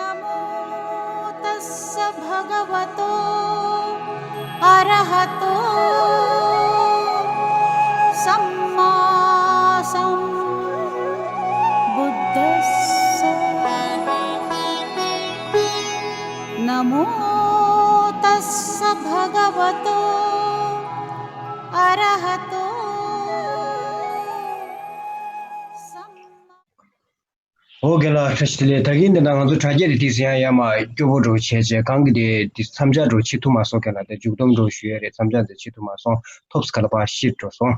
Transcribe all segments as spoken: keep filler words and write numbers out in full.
नमो तस्स भगवतो अरहतो सम्मा सम्बुद्धस्स। नमो तस्स भगवतो अरहतो सम्मा। ཨོ་རྒན་ལགས། བཀྲ་ཤིས་བདེ་ལེགས། ད་གིན་འདི་ན་ང་ཚོ་དྲ་རྒྱ་རེ་དེ་ཟིན་ཡ་ཡ་མ་སྐྱོ་པོ་འགྲོ་བྱས་བྱས་གང་གི་དེ་དེ་མཚམས་འཇོག་འགྲོ་བྱེད་ཐུབ་མ་སོང་། རྒན་ལགས་དེ་མཇུག་སྡོམ་འགྲོ་ཞུ་ཡ་རེད། མཚམས་འཇོག་དེ་བྱེད་ཐུབ་མ་སོང་། ཐོབ་སི་ག་ལ་པ་ཤིར་འགྲོ་སོང་།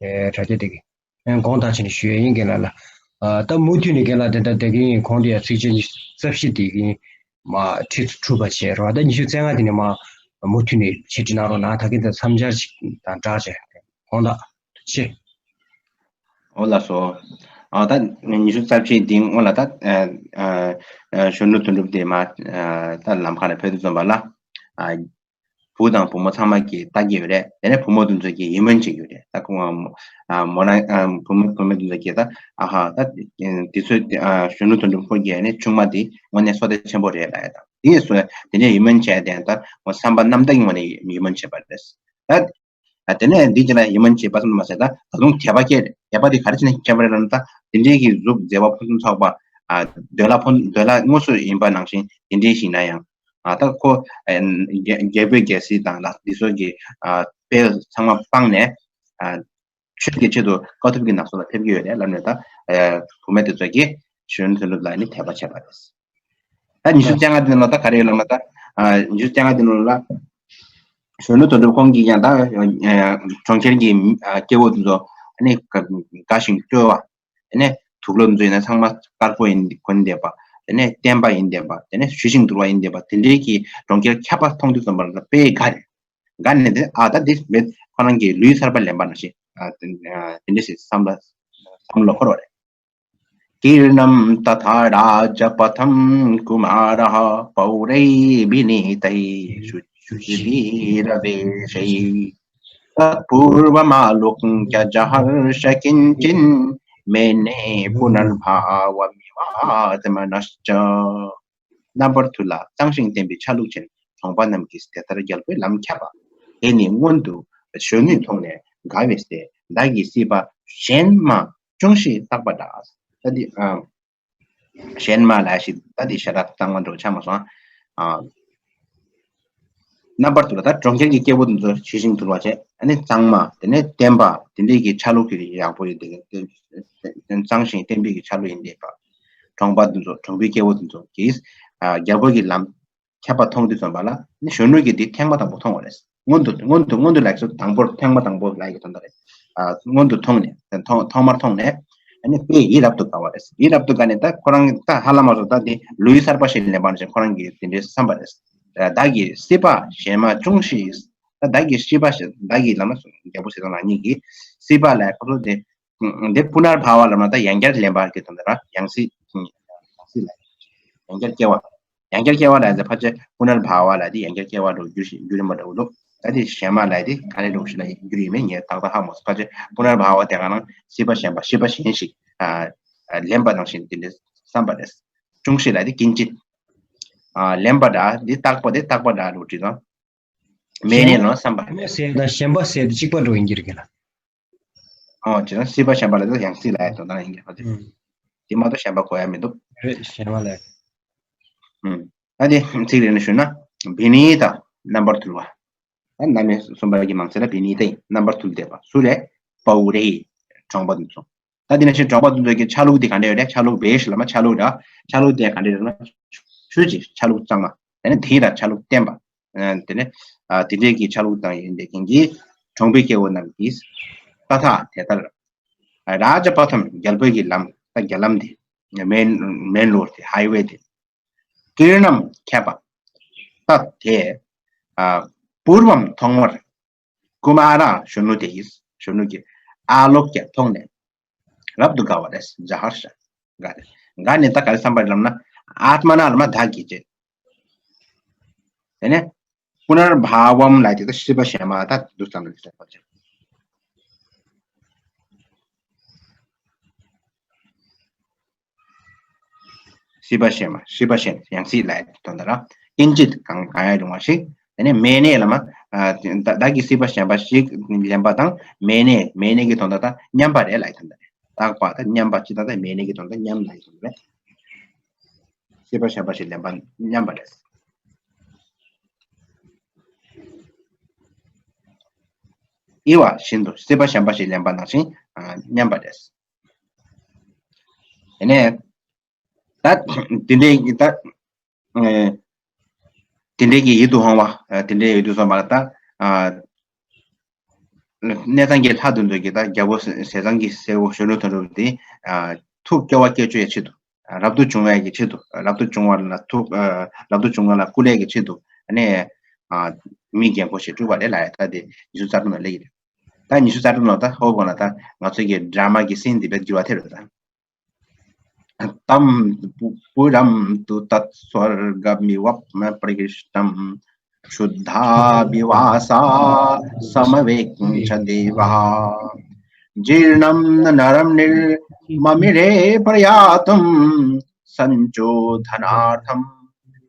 ཨེ་དྲ་རྒྱ་དེ་གི་ཨེ་དགོངས་དག་བྱས་ནས་ཞུ་ཡ་ཡིན། རྒན་ལགས་ལ་ཨ་ད་མུ་མཐུད་ནས་རྒན་ལགས་དེ་ད་དེ་གིན་གོང་དུ་ཡ་ཚིགས་བཅད་ཉི་ཤུ་རྩ་བཞི་དེ་གིན་མ་ཁྲིད་གྲུབ་པ་བྱས་རོགས། ད་ཉི་ཤུ་རྩ་ལྔ་དེ་ནས་མ་མུ་མཐུད་ནས་ཕྱིར་དྲི་གནང་རོགས་གནང་། ད་གིན་དེ་མཚམས་འཇོག་ཅིག་དང་སྦྲགས་བྱས་དགོངས་དག་ཆེ། ཨོ་ལགས་སོ། ཨ་ད་ཉི་ཤུ་རྩ་བཞི་འདིའི་སྔོན་ལ་ད་ཨ་ཨ་གཞོན་ནུ་དོན་གྲུབ་དེ་མ་ཨ་ད་ལམ་ཁ་ནས་ཕེབས་དུས་ཙམ་པ་ལ་ཨ་བུ་དང་བུ་མོ་ཚང་མ་གིས་ལྟ་གི་ཡོད་རེད། དེ་ནས་བུ་མོ་དེ་ཚོ་གིས་ཡིད་སྨོན་བྱེད་ཀྱི་ཡོད་རེད། ད་ཁོང་ཨ་མོ་རང་ཨ་བུ་མོ་བུ་མོ་དེ་ཚོ་གིས་ད་ཨ་ཧ་ད་དེ་ཚོ་ཨ་གཞོན་ནུ་དོན་གྲུབ་ཁོ་གིས་ནི་ཆུང་མ་དེ་དངོས་གནས་བསོད་བདེ་ཆེན་པོ་རེད་ལབ་ཡ་དང་། དེ་ཡིན་སོང་དེ་ནས་ཡིད་སྨོན་བྱས་ཏེ་ད་ཁོང་བསམ་པ་རྣམ་དག་གི་ངང་ནས་ཡིད་སྨོན་བྱས་པ་རེད། ད་ཨ་དེ་ནས་འདི་ཅི་ལ་ཡིད་སྨོན་བྱེད་པ་ཙམ་དུ་མ་ཟད། ད་ད་དུང་དད་པ་སྐྱེས། དད་པ་དེ་ག་རེ་བྱས་ནས་སྐྱེས་པ་རེད་ལབ་ན། ད་དེ་འདྲའི་གི་གཟུགས་མཛེས་པ་ཕུན་སུམ་ཚོགས་པ། ཨ་འདོད་ལ་ཕུན་འདོད་ལ་དངོས་སུ་ཡིན་པ་ནང་བཞིན་དེ་འདྲའི་ཞིག་ན་ཡང་། ཨ་ད་ཁོ་ཨ་རྒྱལ་རྒྱལ་པོའི་རྒྱལ་སྲིད་དང་ལ་འདི་ཚོ་གི་ཨ་དཔལ་ཚང་མ་སྤངས་ནས། ཨ་ཆོས་ཀྱི་ཆེད་དུ་དཀའ་ཐུབ་ཀྱི་ནགས་ཚལ་ལ་ཕེབས་ཀྱི་ཡོད་རེད་ལབ་ནས། ད་ཨ་བུད་མེད་དེ་ཚོ་གིས་གཞོན་ནུ་དོན་གྲུབ་ལ་ནི་དད་པ་བྱས་པ་རེད། ད་ཉི་ཤུ་རྩ་ལྔ་དེ་ནང་ལ་ད་ག་རེ་ཡོད་ལབ་ན། ད་ཨ་ཉི་ཤུ་རྩ་ལྔ་དེ་ནང་ལ་གཞོན་ནུ་དོན་གྲུབ་ཁོང་གིས་ཀྱང་ད་ཨ་གྲོང་ཁྱེར་གྱི་ཨ་སྐྱེ་བོ་དེ་ཚོ་ཨ་ནི་དགའ་ཞིང་སྤྲོ་བ། དེ་ནས་དུག་ལོག་འཛུལ་ན་ཚང་མ་དཀར་པོ་ཡིན་གོན་བསྡད་པ། དེ་ནས་བསྟན་པ་ཡིན་བསྡད་པ། དེ་ནས་ཞི་ཞིང་དུལ་བ་ཡིན་བསྡད་པ། དེ་འདྲའི་གི་གྲོང་ཁྱེར་ཁྱབ་པ་མཐོང་དུས་ཙམ་པ་ལ་དཔེ་དགའ་རེད། དགའ་ནས་དེ་ཨ་ད་དེ་མེད་ཁོ་རང་གི་ལུས་ཐར་པ་ལེན་པ་ནང་བཞིན། ཨ་དེ་ཨ་དེ་འདྲ་ཞིག་བསམ་པ་བསམ་བློ་འཁོར་བ་རེད། कीर्णं तथा राजपथं कुमारः पौरैर्भिनीतैः शुचिभिरवेशैः। तत्पूर्वमालोक्य जहर्ष किञ्चिन्मेने पुनर्भावमिवात्मनश्च। རྣམ་པར་དུ་ལ་གཙང་ཞིང་བརྟན་པའི་ཆ་ལུགས་ཅན་གྲོང་པ་རྣམས་ཀྱིས་དེ་ལྟར་རྒྱལ་པོའི་ལམ་ཁྱབ་པ་དེ་ནི་མངོན་དུ་གཞོན་ནུས་མཐོང་ནས་དགའ་བས་ཏེ། བདག་གི་སྲིད་པ་གཞན་མ་ཅུང་ཞིག་བརྟག་པ་འདྲ། ད་འདི་ཨ་གཞན་མ་ལ་ཞིག་ད་འདི་ཞེ་དྲག་གཙང་མ་འགྲོ་ཆ་མ་སོང་། ཨ་རྣམ་པར་དུ་ལ་ད་གྲོང་ཁྱེར་གྱི་སྐྱེ་བོ་འདི་ཚོ་ཞི་ཞིང་དུལ་བ་བྱས། ཨ་ནི་གཙང་མ། དེ་ནས་བརྟན་པ། དེ་འདྲའི་གི་ཆ་ལུགས་ཀྱི་ཡག་པོ་ཡོད། དེ་གཙང་ཞིང་བརྟན་པའི་གི་ཆ་ལུགས་ཡིན་བསྡད་པ། གྲོང་པ་འདི་ཚོ་གྲོང་པའི་སྐྱེ་བོ་འདི་ཚོ་གིས་ཨ་རྒྱལ་པོ་གི་ལམ་ཁྱབ་པ་མཐོང་དུས་ཙམ་པ་ལ་ནི་གཞོན་ནུ་གིས་འདི་ཐེངས་མ་དང་པོ་མཐོང་བ་རེད། སྔོན་དུ་སྔོན་དུ་སྔོན་དུ་ལ་སོ་དང་པོར་ཐེངས་མ་དང་པོ་ལ་ཡི་དོན་དག་རེད། ཨ་སྔོན་དུ་མཐོང་ནས་མཐོང་ཐོག་མར་མཐོང་ནས། ཨ་ནི་དཔེ་ཡིད་རབ་ཏུ་དགའ་བ་རེད། ཡིད་རབ་ཏུ་དགའ་ནས་ད་ཁོ་རང་ད་ཧ་ལམ་མ་སོང་། ད་འདི་ལུས་ཐར་པ་ཞིག་ལེན་པ་ནང་བཞིན་ཁོ་རང་གིས་དེ་འདྲའི་བསམ་པ་རེད། བདག་གི་སྲིད་པ་གཞན་མ་ཅུང་ཞིག་ད་བདག་གི་སྲིད་པ་ཞིག་བདག་གི་ལམ་ན་རྒྱལ་པོ་ཟེར་དང་རང་ཉིད་ཀྱི་སྲིད་པ་ལ་ཁོ་ཚོ་དེ་འདི་པུ་ནར་བྷ་བ་ལབ་ན་ད་ཡང་བསྐྱར་ལེན་པ་གི་དོན་དག་ར། ཡང་སྲིད། ཡང་སྲིད་ལ་ཡང་བསྐྱར་སྐྱེ་བ། ཡང་བསྐྱར་སྐྱེ་བ་ལ་ཡང་ཕལ་ཆེར་པུ་ནར་བྷ་བ་ལ་དེ་ཡང་བསྐྱར་སྐྱེ་བ་འགྲོ་རྒྱུ་ཞིག་རྒྱུ་རིམ་པ་འདྲ་བོ་འདུག་ད་དེ་གཞན་མ་ལ་དེ་ག་རེ་འགྲོ་ཞིག་ལ་རྒྱུ་རིམ་མིན་ངས་ཏག་ཏག་ཧ་མ་སོང་། ཕལ་ཆེར་པུ་ནར་བྷ་བ་དེ་ག་ནང་སྲིད་པ་གཞན་པ་སྲིད་པ་གཞན་ཞིག་ཨ་ཨ་ལེན་པ་ནང་བཞིན་དེ་འདྲའི་བསམ་པ་རེད། ཅུང་ཞིག་ལ་དེ་ཀིན་ཅིད་ཨ་ལེན་པ་འདྲ། དེ་རྟག་པ་དེ་རྟག་པ་འདྲ་འགྲོ་བྲིས་དང་། མེད་ནས་ལོ་བསམ་པ། མེད་ཟེར་དང་གཞན་པ་ཟེར་དེ་གཅིག་པ་འགྲོ་ཡིན་གྱི་རེད་ལ། ཨོ་བྱས་ན་སྲིད་པ་གཞན་པ་ལ་ཡང་སྲིད་ལ་ཡང་དོ་སྣང་ཡིན་གྱི་རེད། ཨུམ། དེ་མ་གཏོགས་གཞན་པ་གོ་ཡ་མི་འདུག་རེད། གཞན་པ་ལ། ཨུམ། ད་དེ་ཚིག་རེ་ནས་ཞུས་ན། བི་ནི་ཏ། རྣམ་པར་དུལ་བ། ད་གནམ་མེད་གསུམ་པ་གི་མང་ཚིག་ལ་བི་ནི་ཏ་ཡིན། རྣམ་པར་དུལ་བསྡད་པ། སུ་རེད། པའུ་རེ་ཡི། གྲོང་པ་འདི་ཚོ། ད་འདི་ནང་བཞིན་གྲོང་པ་འདི་ཚོ་གི་ཆ་ལུགས་འདི་ག་འདྲ་ཡོད་རེད། ཆ་ལུགས་བེ་ཤི་ལ་མ་ཆ་ལུགས་ར། ཆ་ལུགས་དེ་ག་འདྲ་ཡོད་ན། ཆོས་ཀྱི་ཆ་ལུགས་གཙང་མ། དེ་ནས་དེ་ར་ཆ་ལུགས་བརྟན་པ། དེ་ནས་དེ་འདྲའི་གི་ཆ་ལུགས་དང་ཡིན་པའི་རྐྱེན་གྱིས་གྲོང་པའི་སྐྱེ་བོ་རྣམས་ཀྱིས་ཏ་ཐ་དེ་ལྟར་རཱ་ཇ་པ་ཐམ་རྒྱལ་པོའི་གི་ལམ། ད་རྒྱ་ལམ་དེ་མེན་མེན་རོ་ཌི་དེ་ཧའི་ཝེ་དེ། ཀིར་ནམ་ཁྱབ་པ། ད་དེ་པུར་བམ་ཐོག་མར། ཀུ་མཱ་ར་གཞོན་ནུ་དེ་ཡིས་གཞོན་ནུ་གི་ཨ་ལོ་ཀྱ་མཐོང་ནས་རབ་ཏུ་དགའ་བ་རེད། ཇ་ཧར་ཤ། དགའ་རེད། དགའ་ནས་ད་ག་རེ་བསམ་པ་རེད་ལབ་ན། ཨཱཏྨ་ན་ལ་མ་བདག་གིས་བྱེད། དེ་ནས་པུ་ནར་བྷ་བམ་ལ་དེ་ད་སྲིད་པ་གཞན་མ་ད་འདུག་ཙམ་ལ་བྱེད་པ་བྱེད། སྲིད་པ་གཞན་པ། སྲིད་པ་གཞན་ཡང་སྲིད་ལ་དོན་དག་ར། ཀུན་སྲིད་གང་གང་ཡང་རུང་བ་ཞིག་དེ་ནས་མེད་གནས་ལ་མ། ཨ་བདག་གིས་སྲིད་པ་གཞན་པ་ཞིག་ལེན་པ་དང་མེད་གནས། མེད་གནས་ཀྱི་དོན་དག་དང་མཉམ་པ་རེད་ལ་དོན་དག་རེད། རྟག་པ་དང་མཉམ་པ་ཅི་དང་དང་མེད་གནས་ཀྱི་དོན་དག་མཉམ་ལ་དོན་དག་རེད། སྲིད་པ་གཞན་པ་ཞིག་ལེན་པ་མཉམ་པ་རེད། དབྱེ་བ་བཞིན་དུ་སྲིད་པ་གཞན་པ་ཞིག་ལེན་པ་ནང་བཞིན་མཉམ་པ་རེད། དེ་ནས་ད་དེ་འདྲའི་ད་དེ་འདྲའི་གི་ཡིད་དུ་འོང་བ་དེ་འདྲའི་ཡིད་དུ་སོང་བ་ལ་ད་གནས་ཚང་གི་ལྷ་དེ་ཚོ་གི་ད་རྒྱལ་པོ་ཟས་གཙང་གི་སྲས་པོ་གཞོན་ནུ་དོན་གྲུབ་དེ་ཐུགས་སྐྱོ་བ་སྐྱེ་བཅུག་ཡའི་ཆེད་དུ། རབ་ཏུ་བྱུང་བའི་གི་ཆེད་དུ། རབ་ཏུ་བྱུང་བ་ལ་ཐུགས། རབ་ཏུ་བྱུང་བ་ལ་བསྐུལ་ཡས་ཀྱི་ཆེད་དུ། ཨ་ནི། མི་རྒན་པོ་ཞིག་སྤྲུལ་པ་རེད་ལ་ཡ་ད་དེ་ཉི་ཤུ་རྩ་དྲུག་ནང་སླེབས་ཀྱི་རེད། ད་ཉི་ཤུ་རྩ་དྲུག་ནང་ད་ཧོ་བོ་ན་ད་ང་ཚོའི་གི་ཌ་ར་མ་གི་སིན་དེ་བེད་འགྱུར་བ་ཐེབས་རེད་ད། ཏམ། པུ་རམ་ཏུ་ཏཏ་སྭརྒ་མི་བ་པྲ་ཀྲིཥྚ། ཤུདྡྷ་བི་བ་ས་སམ་བི་ཀྵ་དེ་བ། ཇཱིར་ཎམ་ན་རམ་ནིར་མ་མི་རེ་པྲ་ཡ་ཏུམ། སཾ་ཅོ་དྷ་ན་ཐམ།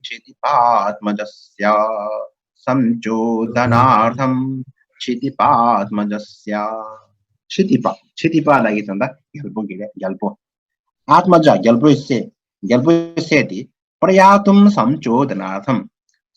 ཥྚི་པཱ་ཏྨ་ཛ་སྱ། སཾ་ཅོ་དྷ་ན་ཐམ། ཥྚི་པཱ་ཏྨ་ཛ་སྱ། ཥྚི་པཱ། ཥྚི་པཱ་ལ་གི་དོན་དག་རྒྱལ་པོ་གི་རེད། རྒྱལ་པོ། ཏྨ་ཛ། རྒྱལ་པོའི་སྲས། རྒྱལ་པོའི་སྲས་དེ། པྲ་ཡ་ཏུམ་སཾ་ཅོ་དྷ་ན་ཐམ།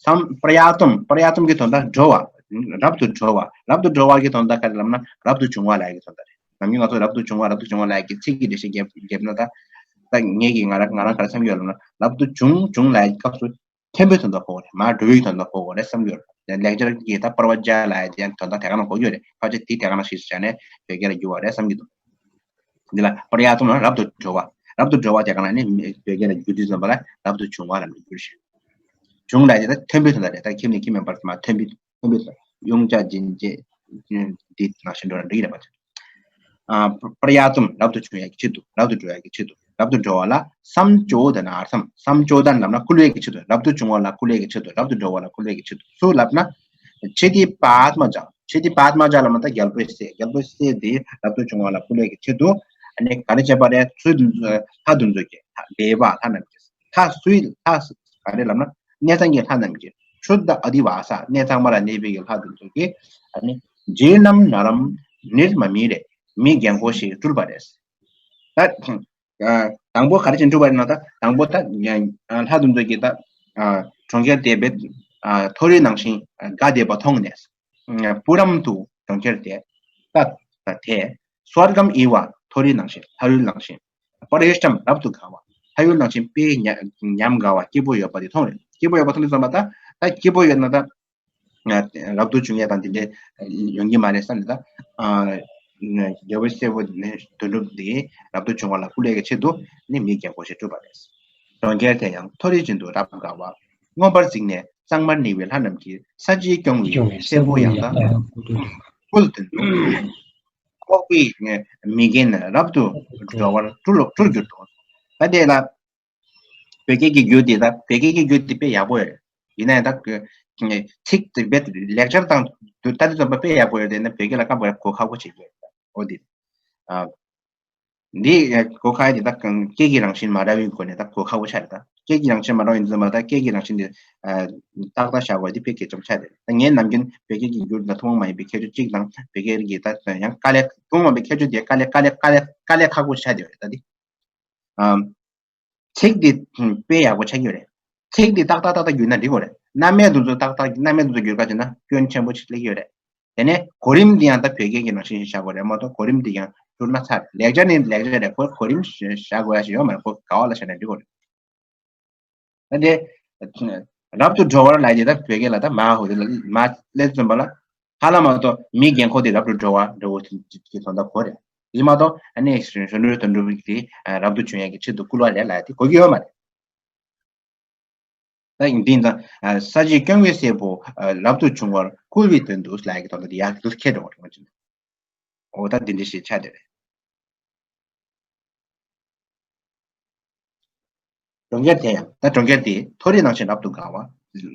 སཾ། པྲ་ཡ་ཏུམ། པྲ་ཡ་ཏུམ་གྱི་དོན་དག་འགྲོ་བ། རབ་ཏུ་འགྲོ་བ། རབ་ཏུ་འགྲོ་བ་གི་དོན་དག་ག་རེ་ལབ་ན་རབ་ཏུ་བྱུང་བ་ལ་ཡ་གི་དོན་དག་རེད། ནམ་རྒྱུན་ང་ཚོ་རབ་ཏུ་བྱུང་བ་རབ་ཏུ་བྱུང་བ་ལ་ཡ་གི་ཚིག་གི་འགྲེལ་བཤད་རྒྱབ་རྒྱབ་ན་ད། ད་ངས་ཀྱི་ང་རང་ང་རང་ག་རེ་བསམ་གྱི་ཡོད་ལབ་ན་རབ་ཏུ་བྱུང་བྱུང་ལ་ཡ་གི་སྐབས་སུ། མཐོན་པོའི་དོན་དག་གོ་དགོས་རེད། མར་འགྲོ་བའི་དོན་དག་གོ་དགོས་རེད་བསམ་གྱི་ཡོད་རེད། ལེགས་སྦྱར་གྱི་ད་པྲ་བྷ་ཇ་ལབ་ཡ་དེ་ཡང་དོན་དག་དེ་ག་ནང་གོ་གི་ཡོད་རེད། ཕལ་ཆེར་དེ་དེ་ག་ནང་ཞིག་བྱས་ནས་བོད་སྐད་ལ་བསྒྱུར་བ་རེད་བསམ་གྱི་འདུག་འདི་ལ་པྲ་ཡ་ཏུམ་ལ་རབ་ཏུ་འགྲོ་བ། རབ་ཏུ་འགྲོ་བ་དེ་ག་ནང་ནས་བོད་སྐད་ལ་བསྒྱུར་དུས་ཙམ་པ་ལ་རབ་ཏུ་བྱུང་བ་ལ་བསྒྱུར་ཞིང་། བྱུང་ལབ་ཡ་དེ་ད་མཐོན་པོའི་དོན་དག་རེད། ད་ཁྱིམ་ནས་ཁྱིམ་མེད་པར་མར་མཐོན་པོའི་མཐོན་པོའི་དོན་དག་དབྱུང་བྱ་སྦྱིན་བྱེད་འདི་ནང་བཞིན་འགྲོ་ན་འགྲིག་གི་རེད་པ། ཨ། པྲ་ཡ་ཏུམ། རབ་ཏུ་བྱུང་ཡག་གི་ཆེད་དུ། རབ་ཏུ་འགྲོ་ཡག་གི་ཆེད་དུ། རབ་ཏུ་འགྲོ་བ་ལ་སཾ་ཅོ་དྷ་ན་ཐམ། སཾ་ཅོ་དྷ་ལབ་ན་བསྐུལ་བའི་གི་ཆེད་དུ། རབ་ཏུ་བྱུང་བ་ལ་བསྐུལ་བའི་གི་ཆེད་དུ། རབ་ཏུ་འགྲོ་བ་ལ་བསྐུལ་བའི་གི་ཆེད་དུ། སུ་ལབ་ན། ཥྚི་པཱ་ཏྨ་ཛ། ཥྚི་པཱ་ཏྨ་ཛ་ལབ་ན་ད་རྒྱལ་པོའི་སྲས། རྒྱལ་པོའི་སྲས་དེ་རབ་ཏུ་བྱུང་བ་ལ་བསྐུལ་བའི་གི་ཆེད་དུ། ཨ་ནི་ག་རེ་བྱས་པ་རེད། ཚུལ་ལྷ་དེ་ཚོ་གི་དེ་བ་ལྷ་རྣམས་ཀྱིས། ལྷ་སུའི་ལྷ་ག་རེ་ལབ་ན། གནས་ཚང་གི་ལྷ་རྣམས་ཀྱིས། ཤུདྡྷ་ཨ་དྷི་ཝཱ་ས། གནས་ཚང་མ་ལ་གནས་པའི་གི་ལྷ་དེ་ཚོ་གིས། ཨ་ནི། ཇཱིར་ཎམ་ན་རམ་ནིར་མ་མི་རེ། མི་རྒན་པོ་ཞིག་སྤྲུལ་པ་རེད། ད། ཨ། དང་པོ་ག་རེ་བྱས་སྤྲུལ་པ་རེད་ན་ད། དང་པོ་ད། ཨ། ལྷ་དེ་ཚོ་གིས་ད། ཨ། གྲོང་ཁྱེར་དེ་བེད། ཨ། མཐོ་རིས་ནང་བཞིན་དགའ་བསྡད་པ་མཐོང་ནས། པུ་རམ་ཏུ། གྲོང་ཁྱེར་དེ། ཏ། ཏ། དེ། སྭརྒམ་ཨི་བ། མཐོ་རིས་ནང་བཞིན། ལྷ་ཡུལ་ནང་བཞིན། པྲི་ཧྲྀཏམ། རབ་ཏུ་དགའ་བ། ལྷ་ཡུལ་ནང་བཞིན་དཔེ་ཉམས་དགའ་བ་སྐྱིད་པོ་ཡོད་པ་དེ་མཐོང་རེད། སྐྱིད་པོ་ཡོད་པ་མཐོང་དུས་ཙམ་པ་ད། ད་སྐྱིད་པོ་ཡོད་ན་ད། རབ་ཏུ་བྱུང་ཡས་དང་དེ་འདྲའི་ཡོང་གི་མ་རེད་བསམ་ནས་ད། རྒྱལ་པོའི་སྲས་པོ་དོན་གྲུབ་དེ་རབ་ཏུ་བྱུང་བ་ལ་སྐུ་ལས་ཀྱི་ཆེད་དུ་ནི་མི་རྒན་པོ་ཞིག་སྤྲུལ་པ་རེད། གྲོང་ཁྱེར་དེ་ཡང་མཐོ་རིས་བཞིན་དུ་རབ་དགའ་བ། མངོན་པར་གཟིགས་ནས་གཙང་མར་གནས་པའི་ལྷ་རྣམས་ཀྱིས་ས་གཞི་སྐྱོང་བའི་སྐྱོང་བའི་སྲས་པོ་ཡང་དག་སྐུ་དོན་དུ། ཁོག་པའི་མི་རྒན་རབ་ཏུ་འགྲོ་བར་སྤྲུལ་སྤྲུལ་གྱུར་ཏོ། ད་དེ་ལ་བོད་སྐད་ཀྱི་རྒྱུད་དེ་ད་བོད་སྐད་ཀྱི་རྒྱུད་དེ་དཔེ་ཡག་པོ་ཡོད་རེད། ཡིན་ན་ཡང་ད་ཚིག་དེ་རྦད་ལེགས་སྦྱར་དང་ད་དེ་ཙམ་པ་དཔེ་ཡག་པོ་ཡོད་རེད་ན་བོད་སྐད་ལ་སྐབས་འགའ་གོ་ཁག་པོ་བྱེད་ཀྱི་ཡོད་རེད། འོ་དེ། འདི་གོ་ཁ་དེ་ད་སྐད་ཀྱི་རང་བཞིན་མ་འདྲ་བའི་སྒོ་ནས་ད་གོ་ཁག་པོ་ཆགས་རེད་ད། སྐད་ཀྱི་རང་བཞིན་མ་འདྲ་བ་ཡིན་ཙང་མ་ད་སྐད་ཀྱི་རང་བཞིན་དེ་ཏག་ཏག་བཞག་དགོས་དེ་དཔེ་གལ་ཆེན་པོ་ཆགས་རེད། ད་ངས་ནམ་རྒྱུན་བོད་སྐད་ཀྱི་འགྱུར་ད་ཐུན་མོང་མ་ཡིན་པའི་ཁྱད་ཆོས་གཅིག་དང་བོད་སྐད་ཀྱི་ད་ཡང་དཀའ་ལས་ཐུན་མོང་མ་ཡིན་པའི་ཁྱད་ཆོས་དེ་དཀའ་ལས་དཀའ་ལས་དཀའ་ལས་དཀའ་ལས་ཁག་པོ་ཆགས་བསྡད་ཡོད་རེད་ད་དེ། ཨམ། ཚིག་འདི་དཔེ་ཡག་པོ་ཆགས་ཀྱི་ཡོད་རེད། ཚིག་འདི་ཏག་ཏག་ཏག་ཏག་བསྒྱུར་ན་འགྲིག་གི་རེད། རྣམ་དབྱེ་འདི་ཚོ་ཏག་ཏག་རྣམ་དབྱེ་འདི་ཚོ་བསྒྱུར་ག་བྱས་ན་སྐྱོན་ཆེན་པོ་ཞིག་སླེབས་ཀྱི་ཡོད་རེད། དེ་ནས་གོ་རིམ་འདི་ཡང་ད་བོད་སྐད་ཀྱི་ནང་བཞིན་ཞིག་བཞག་དགོས་རེད་མ་གཏོགས་གོ་རིམ་འདི་ཡང་བསྒྱུར་ན་ཚར། ལེགས་སྦྱར་ནི་ལེགས་སྦྱར་རེད། ཁོ་གོ་རིམ་བཞག་དགོས་ཡ་ཞིག་ཡོད་མ་རེད། ཁོ་ག་བ་ལ་བཞག་ན་འགྲིག་གི་རེད། ད་དེ་རབ་ཏུ་འགྲོ་བར་ལབ་ཡ་དེ་ད་བོད་སྐད་ལ་ད་མ་ཧོ་དེ་ལ་མ་སླེབས་ཙམ་པ་ལ། ཧ་ལམ་མ་གཏོགས་མི་རྒན་འཁོགས་དེ་རབ་ཏུ་འགྲོ་བ་འགྲོ་བོ་དེ་དེ་དོན་དག་གོ་རེད། ཡིན་མ་གཏོགས་ཨ་ནི་གཞོན་ནུ་དོན་གྲུབ་དེ་རབ་ཏུ་བྱུང་ཡག་གི་ཆེད་དུ་བསྐུལ་བ་རེད་ལབ་ཡ་དེ་གོ་གི་ཡོད་མ་རེད། ད་ཡིན་དེ་ཡིན་ཙང་ས་གཞི་སྐྱོང་བའི་སྲས་པོ་རབ་ཏུ་བྱུང་བར་བསྐུལ་བའི་དོན་དུ་ལབ་ཡག་གི་དོན་དག་དེ་ཡག་གི་འདུག་ཁྱེད་འགྲོ་བ་རེད་མ་གཅིག་འོ་ད་འདི་འདྲ་ཞིག་ཆགས་བསྡད་རེད། གྲོང་ཁྱེར་དེ་ཡང་ད་གྲོང་ཁྱེར་དེ་མཐོ་རིས་ནང་བཞིན་རབ་ཏུ་དགའ་བ་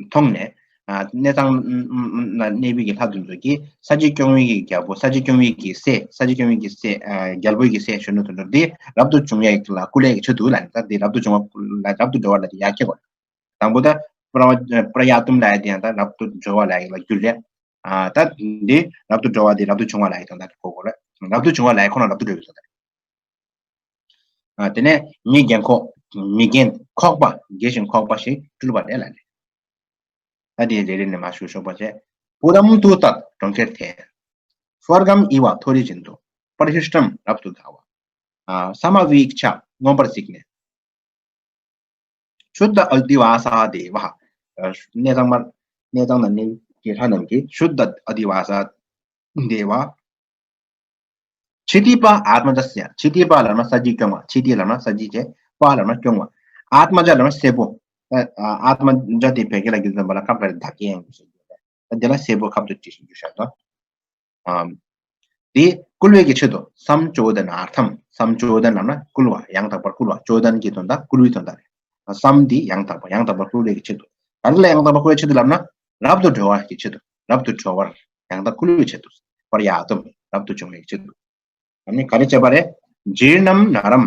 མཐོང་ནས་ ཨ་གནས་ཚང་ན་གནས་པའི་གི་ལྷ་དེ་ཚོ་གིས་ས་བྱི་སྐྱོང་བའི་གི་རྒྱལ་པོ། ས་བྱི་སྐྱོང་བའི་གི་སྲས། ས་བྱི་སྐྱོང་བའི་གི་སྲས། ཨ་རྒྱལ་པོའི་གི་སྲས་གཞོན་ནུ་དོན་གྲུབ་འདི་རབ་ཏུ་བྱུང་ཡས་ལ་བསྐུལ་ཡས་ཀྱི་ཆེད་དུ་ལ་ནི། ད་འདི་རབ་ཏུ་བྱུང་བ་ལ་རབ་ཏུ་འགྲོ་བ་ལ་དེ་ཡར་སྐྱེ་དགོས། དང་པོ་ད་པྲ་པྲ་ཡ་ཏུམ་ལ་ཡ་དེ་ཡང་ད་རབ་ཏུ་འགྲོ་བ་ལ་ཡ་ལ་འགྱུར་རེད། ཨ་ད་འདི་རབ་ཏུ་འགྲོ་བ་འདི་རབ་ཏུ་བྱུང་བ་ལ་ཡ་དོན་དག་གོ་དགོས་རེད། རབ་ཏུ་བྱུང་བ་ལ་ཡ་ཁོ་ན་རབ་ཏུ་འགྲོ་བའི་དོན་དག་རེད། ཨ་དེ་ནས་མི་རྒན་འཁོགས། མི་རྒན་འཁོགས་པ། རྒས་ཤིང་འཁོགས་པ་ཞིག་སྤྲུལ་པ་རེད་ལ་ནི། ད་དེ་རེ་རེ་ནས་མར་ཞུ་ཆོག་པ་བྱས། བུ་རམ་ཏུ་ཏད་གྲོང་ཁྱེར་དེར། སྦརྒམ་ཨིཝ་མཐོ་རིས་བཞིན་དུ། པར་ཧྲི་ཤྲམ་རབ་ཏུ་དགའ་བ། ཨ་ས་མ་བྷི་ཀྵ་མངོན་པར་གཟིགས་ནས། ཤུདྡྷ་ཨ་དྷི་ཝཱ་ས་དེ་ཝ། ཨ་གནས་ཚང་མ་གནས་ཚང་ན་གནས་ཀྱི་ལྷ་རྣམས་ཀྱིས་ཤུདྡྷ་ཨ་དྷི་ཝཱ་ས་དེ་ཝ། ཆི་ཏི་པ་ཨ་ཏྨ་ཛ་སི། ཆི་ཏི་པ་ལབ་ན་ས་བྱི་སྐྱོང་བ། ཆི་ཏི་ལབ་ན་ས་བྱི་བྱས། པ་ལབ་ན་སྐྱོང་བ། ཨ་ཏྨ་ཛ་ལབ་ན་སྲས་པོ། ཨ་ཨ་ཏྨ་ཛ་དེ་བོད་སྐད་ལ་བསྒྱུར་ཙམ་པ་ལ་སྐབས་འགའ་རེ་བདག་སྐྱེ་ཡང་བྱེད་ཀྱི་ཡོད་རེད། ད་དེ་ལ་སྲས་པོ་ཁབ་ཏུ་ཅི་ཞིག་འཇུ་བཞག་དོ། ཨམ། དེ་བསྐུལ་བའི་གི་ཆེད་དུ་སམ་ཅོ་དན་ཨར་ཐམ། སམ་ཅོ་དན་ལབ་ན་བསྐུལ་བ། ཡང་དག་པར་བསྐུལ་བ། ཅོ་དན་གྱི་དོན་དག་བསྐུལ་བའི་དོན་དག་རེད། སམ་དེ་ཡང་དག་པ། ཡང་དག་པར་བསྐུལ་བའི་གི་ཆེད་དུ། ག་རེ་ལ་ཡང་དག་པར་བསྐུལ་བའི་ཆེད་དུ་ལབ་ན། རབ་ཏུ་འགྲོ་བ་གི་ཆེད་དུ། རབ་ཏུ་འགྲོ་བར་ཡང་དག་བསྐུལ་བའི་ཆེད་དུ། པར་ཡ་ཏམ། རབ་ཏུ་བྱུང་བའི་གི་ཆེད་དུ། ཨ་ནི་ག་རེ་བྱས་པ་རེད། ཇིར་ནམ་ན་རམ།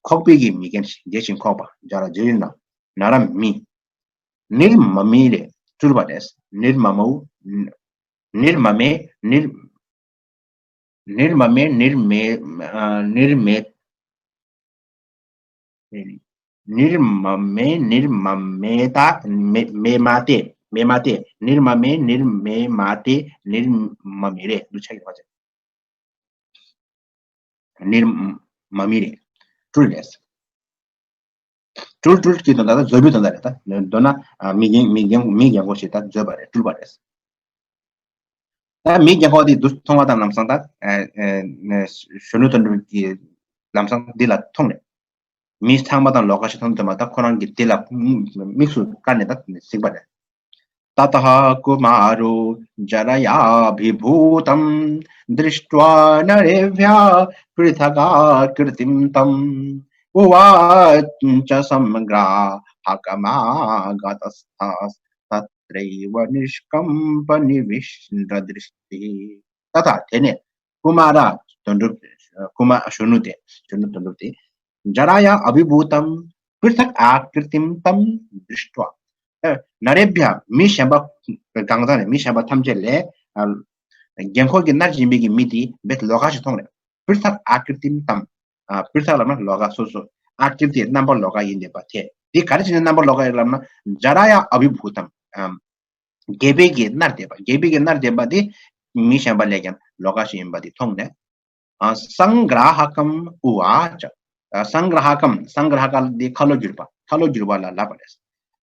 འཁོགས་པའི་གི་མི་རྒན་ཞིག་རྒས་ཤིང་འཁོགས་པ། ཇ་ར་ཇིར་ནམ། ན་རམ་མི། ནིར་མ་མི་རེ་སྤྲུལ་པ་རེད། ནིར་མ་མོ། ནིར་མ་མེ། ནིར། ནིར་མ་མེ། ནིར་མེ། ཨ་ནིར་མེ། ནིར་མ་མེ། ནིར་མ་མེ་ད། མེ་མེ་མ་ཏེ། མེ་མ་ཏེ། ནིར་མ་མེ། ནིར་མེ་མ་ཏེ། ནིར་མ་མི་རེ་འདུ་ཆགས་ཡོད་པ་ཅན། ནིར་མ་མི་རེ། སྤྲུལ་རེད། སྤྲུལ། སྤྲུལ་གྱི་དོན་དག་ད་བཟོ་བའི་དོན་དག་རེད། ད་མདོར་ན་ཨ་མི་རྒན་མི་རྒན་མི་རྒན་འཁོགས་ཤིག་ད་བཟོས་པ་རེད། སྤྲུལ་པ་རེད། ད་མི་རྒན་འཁོགས་དེ་འདུག་མཐོང་བ་དང་ལམ་སང་ད་ཨ་ཨ་གཞོན་ནུ་དོན་གྲུབ་ཀྱི་ལམ་སང་འདི་ལ་མཐོང་ནས། མི་ཚང་མ་དང་ལོགས་ཀ་ཞིག་མཐོང་དུས་མ་ད་ཁོ་རང་གི་དེ་ལ་དམིགས་སུ་བཀར་ནས་ད་གཟིགས་པ་རེད། ततः कुमारो जरयाभिभूतं दृष्ट्वा नरेभ्यः पृथगाकृतिं तम्। उवाच संग्राहकमागतस्थस्तत्रैव निष्कम्पनिविष्टदृष्टिः। ततः དེ་ནས། ཀུ་མ་ར་དོན་གྲུབ། ཀུ་མ་གཞོན་ནུ་དེ། གཞོན་ནུ་དོན་གྲུབ་དེ། ཇ་ར་ཡ་ཨ་བི་བྷུ་ཏམ། པྲི་ཐག་ཨ་ཀྲི་ཏིམ་ཏམ་དྲི་ཤྲ། ཨ་ན་རེ་བྷྱ། མི་གཞན་པ་གང་ཟག་ནས་མི་གཞན་པ་ཐམས་ཅད་ལས། ཨ་རྒན་འཁོགས་ཀྱིས་མནར་བཞིན་པའི་གི་མི་དེ་རྦད་ལོགས་ཀ་ཞིག་མཐོང་རེད། པྲི་ཐག་ཨ་ཀྲི་ཏིམ་ཏམ། ཨ་པྲི་ཐག་ལབ་ན་ལོགས་ཀ་སོ་སོ། ཨ་ཀྲི་ཏི་རྣམ་པ་ལོགས་ཀ་ཡིན་བསྡད་པ་དེ། དེ་ག་རེ་བྱས་ནས་རྣམ་པ་ལོགས་ཀ་ཡིན་ལབ་ན། ཇ་ར་ཡ་ཨ་བི་བྷུ་ཏམ། ཨ། རྒས་པའི་གི་མནར་བསྡད་པ། རྒས་པའི་གི་མནར་བསྡད་པ་དེ་མི་གཞན་པ་ལས་ཀྱང་ལོགས་ཀ་ཞིག་ཡིན་པ་དེ་མཐོང་ནས། ཨ་སངྒྲ་ཧ་ཀམ་ཨུ་ཝ་ཅ། ཨ་སངྒྲ་ཧ་ཀམ། སངྒྲ་ཧ་ཀ་དེ་ཁ་ལོ་བསྒྱུར་པ། ཁ་ལོ་བསྒྱུར་པ་ལ་ལབ་པ་རེད།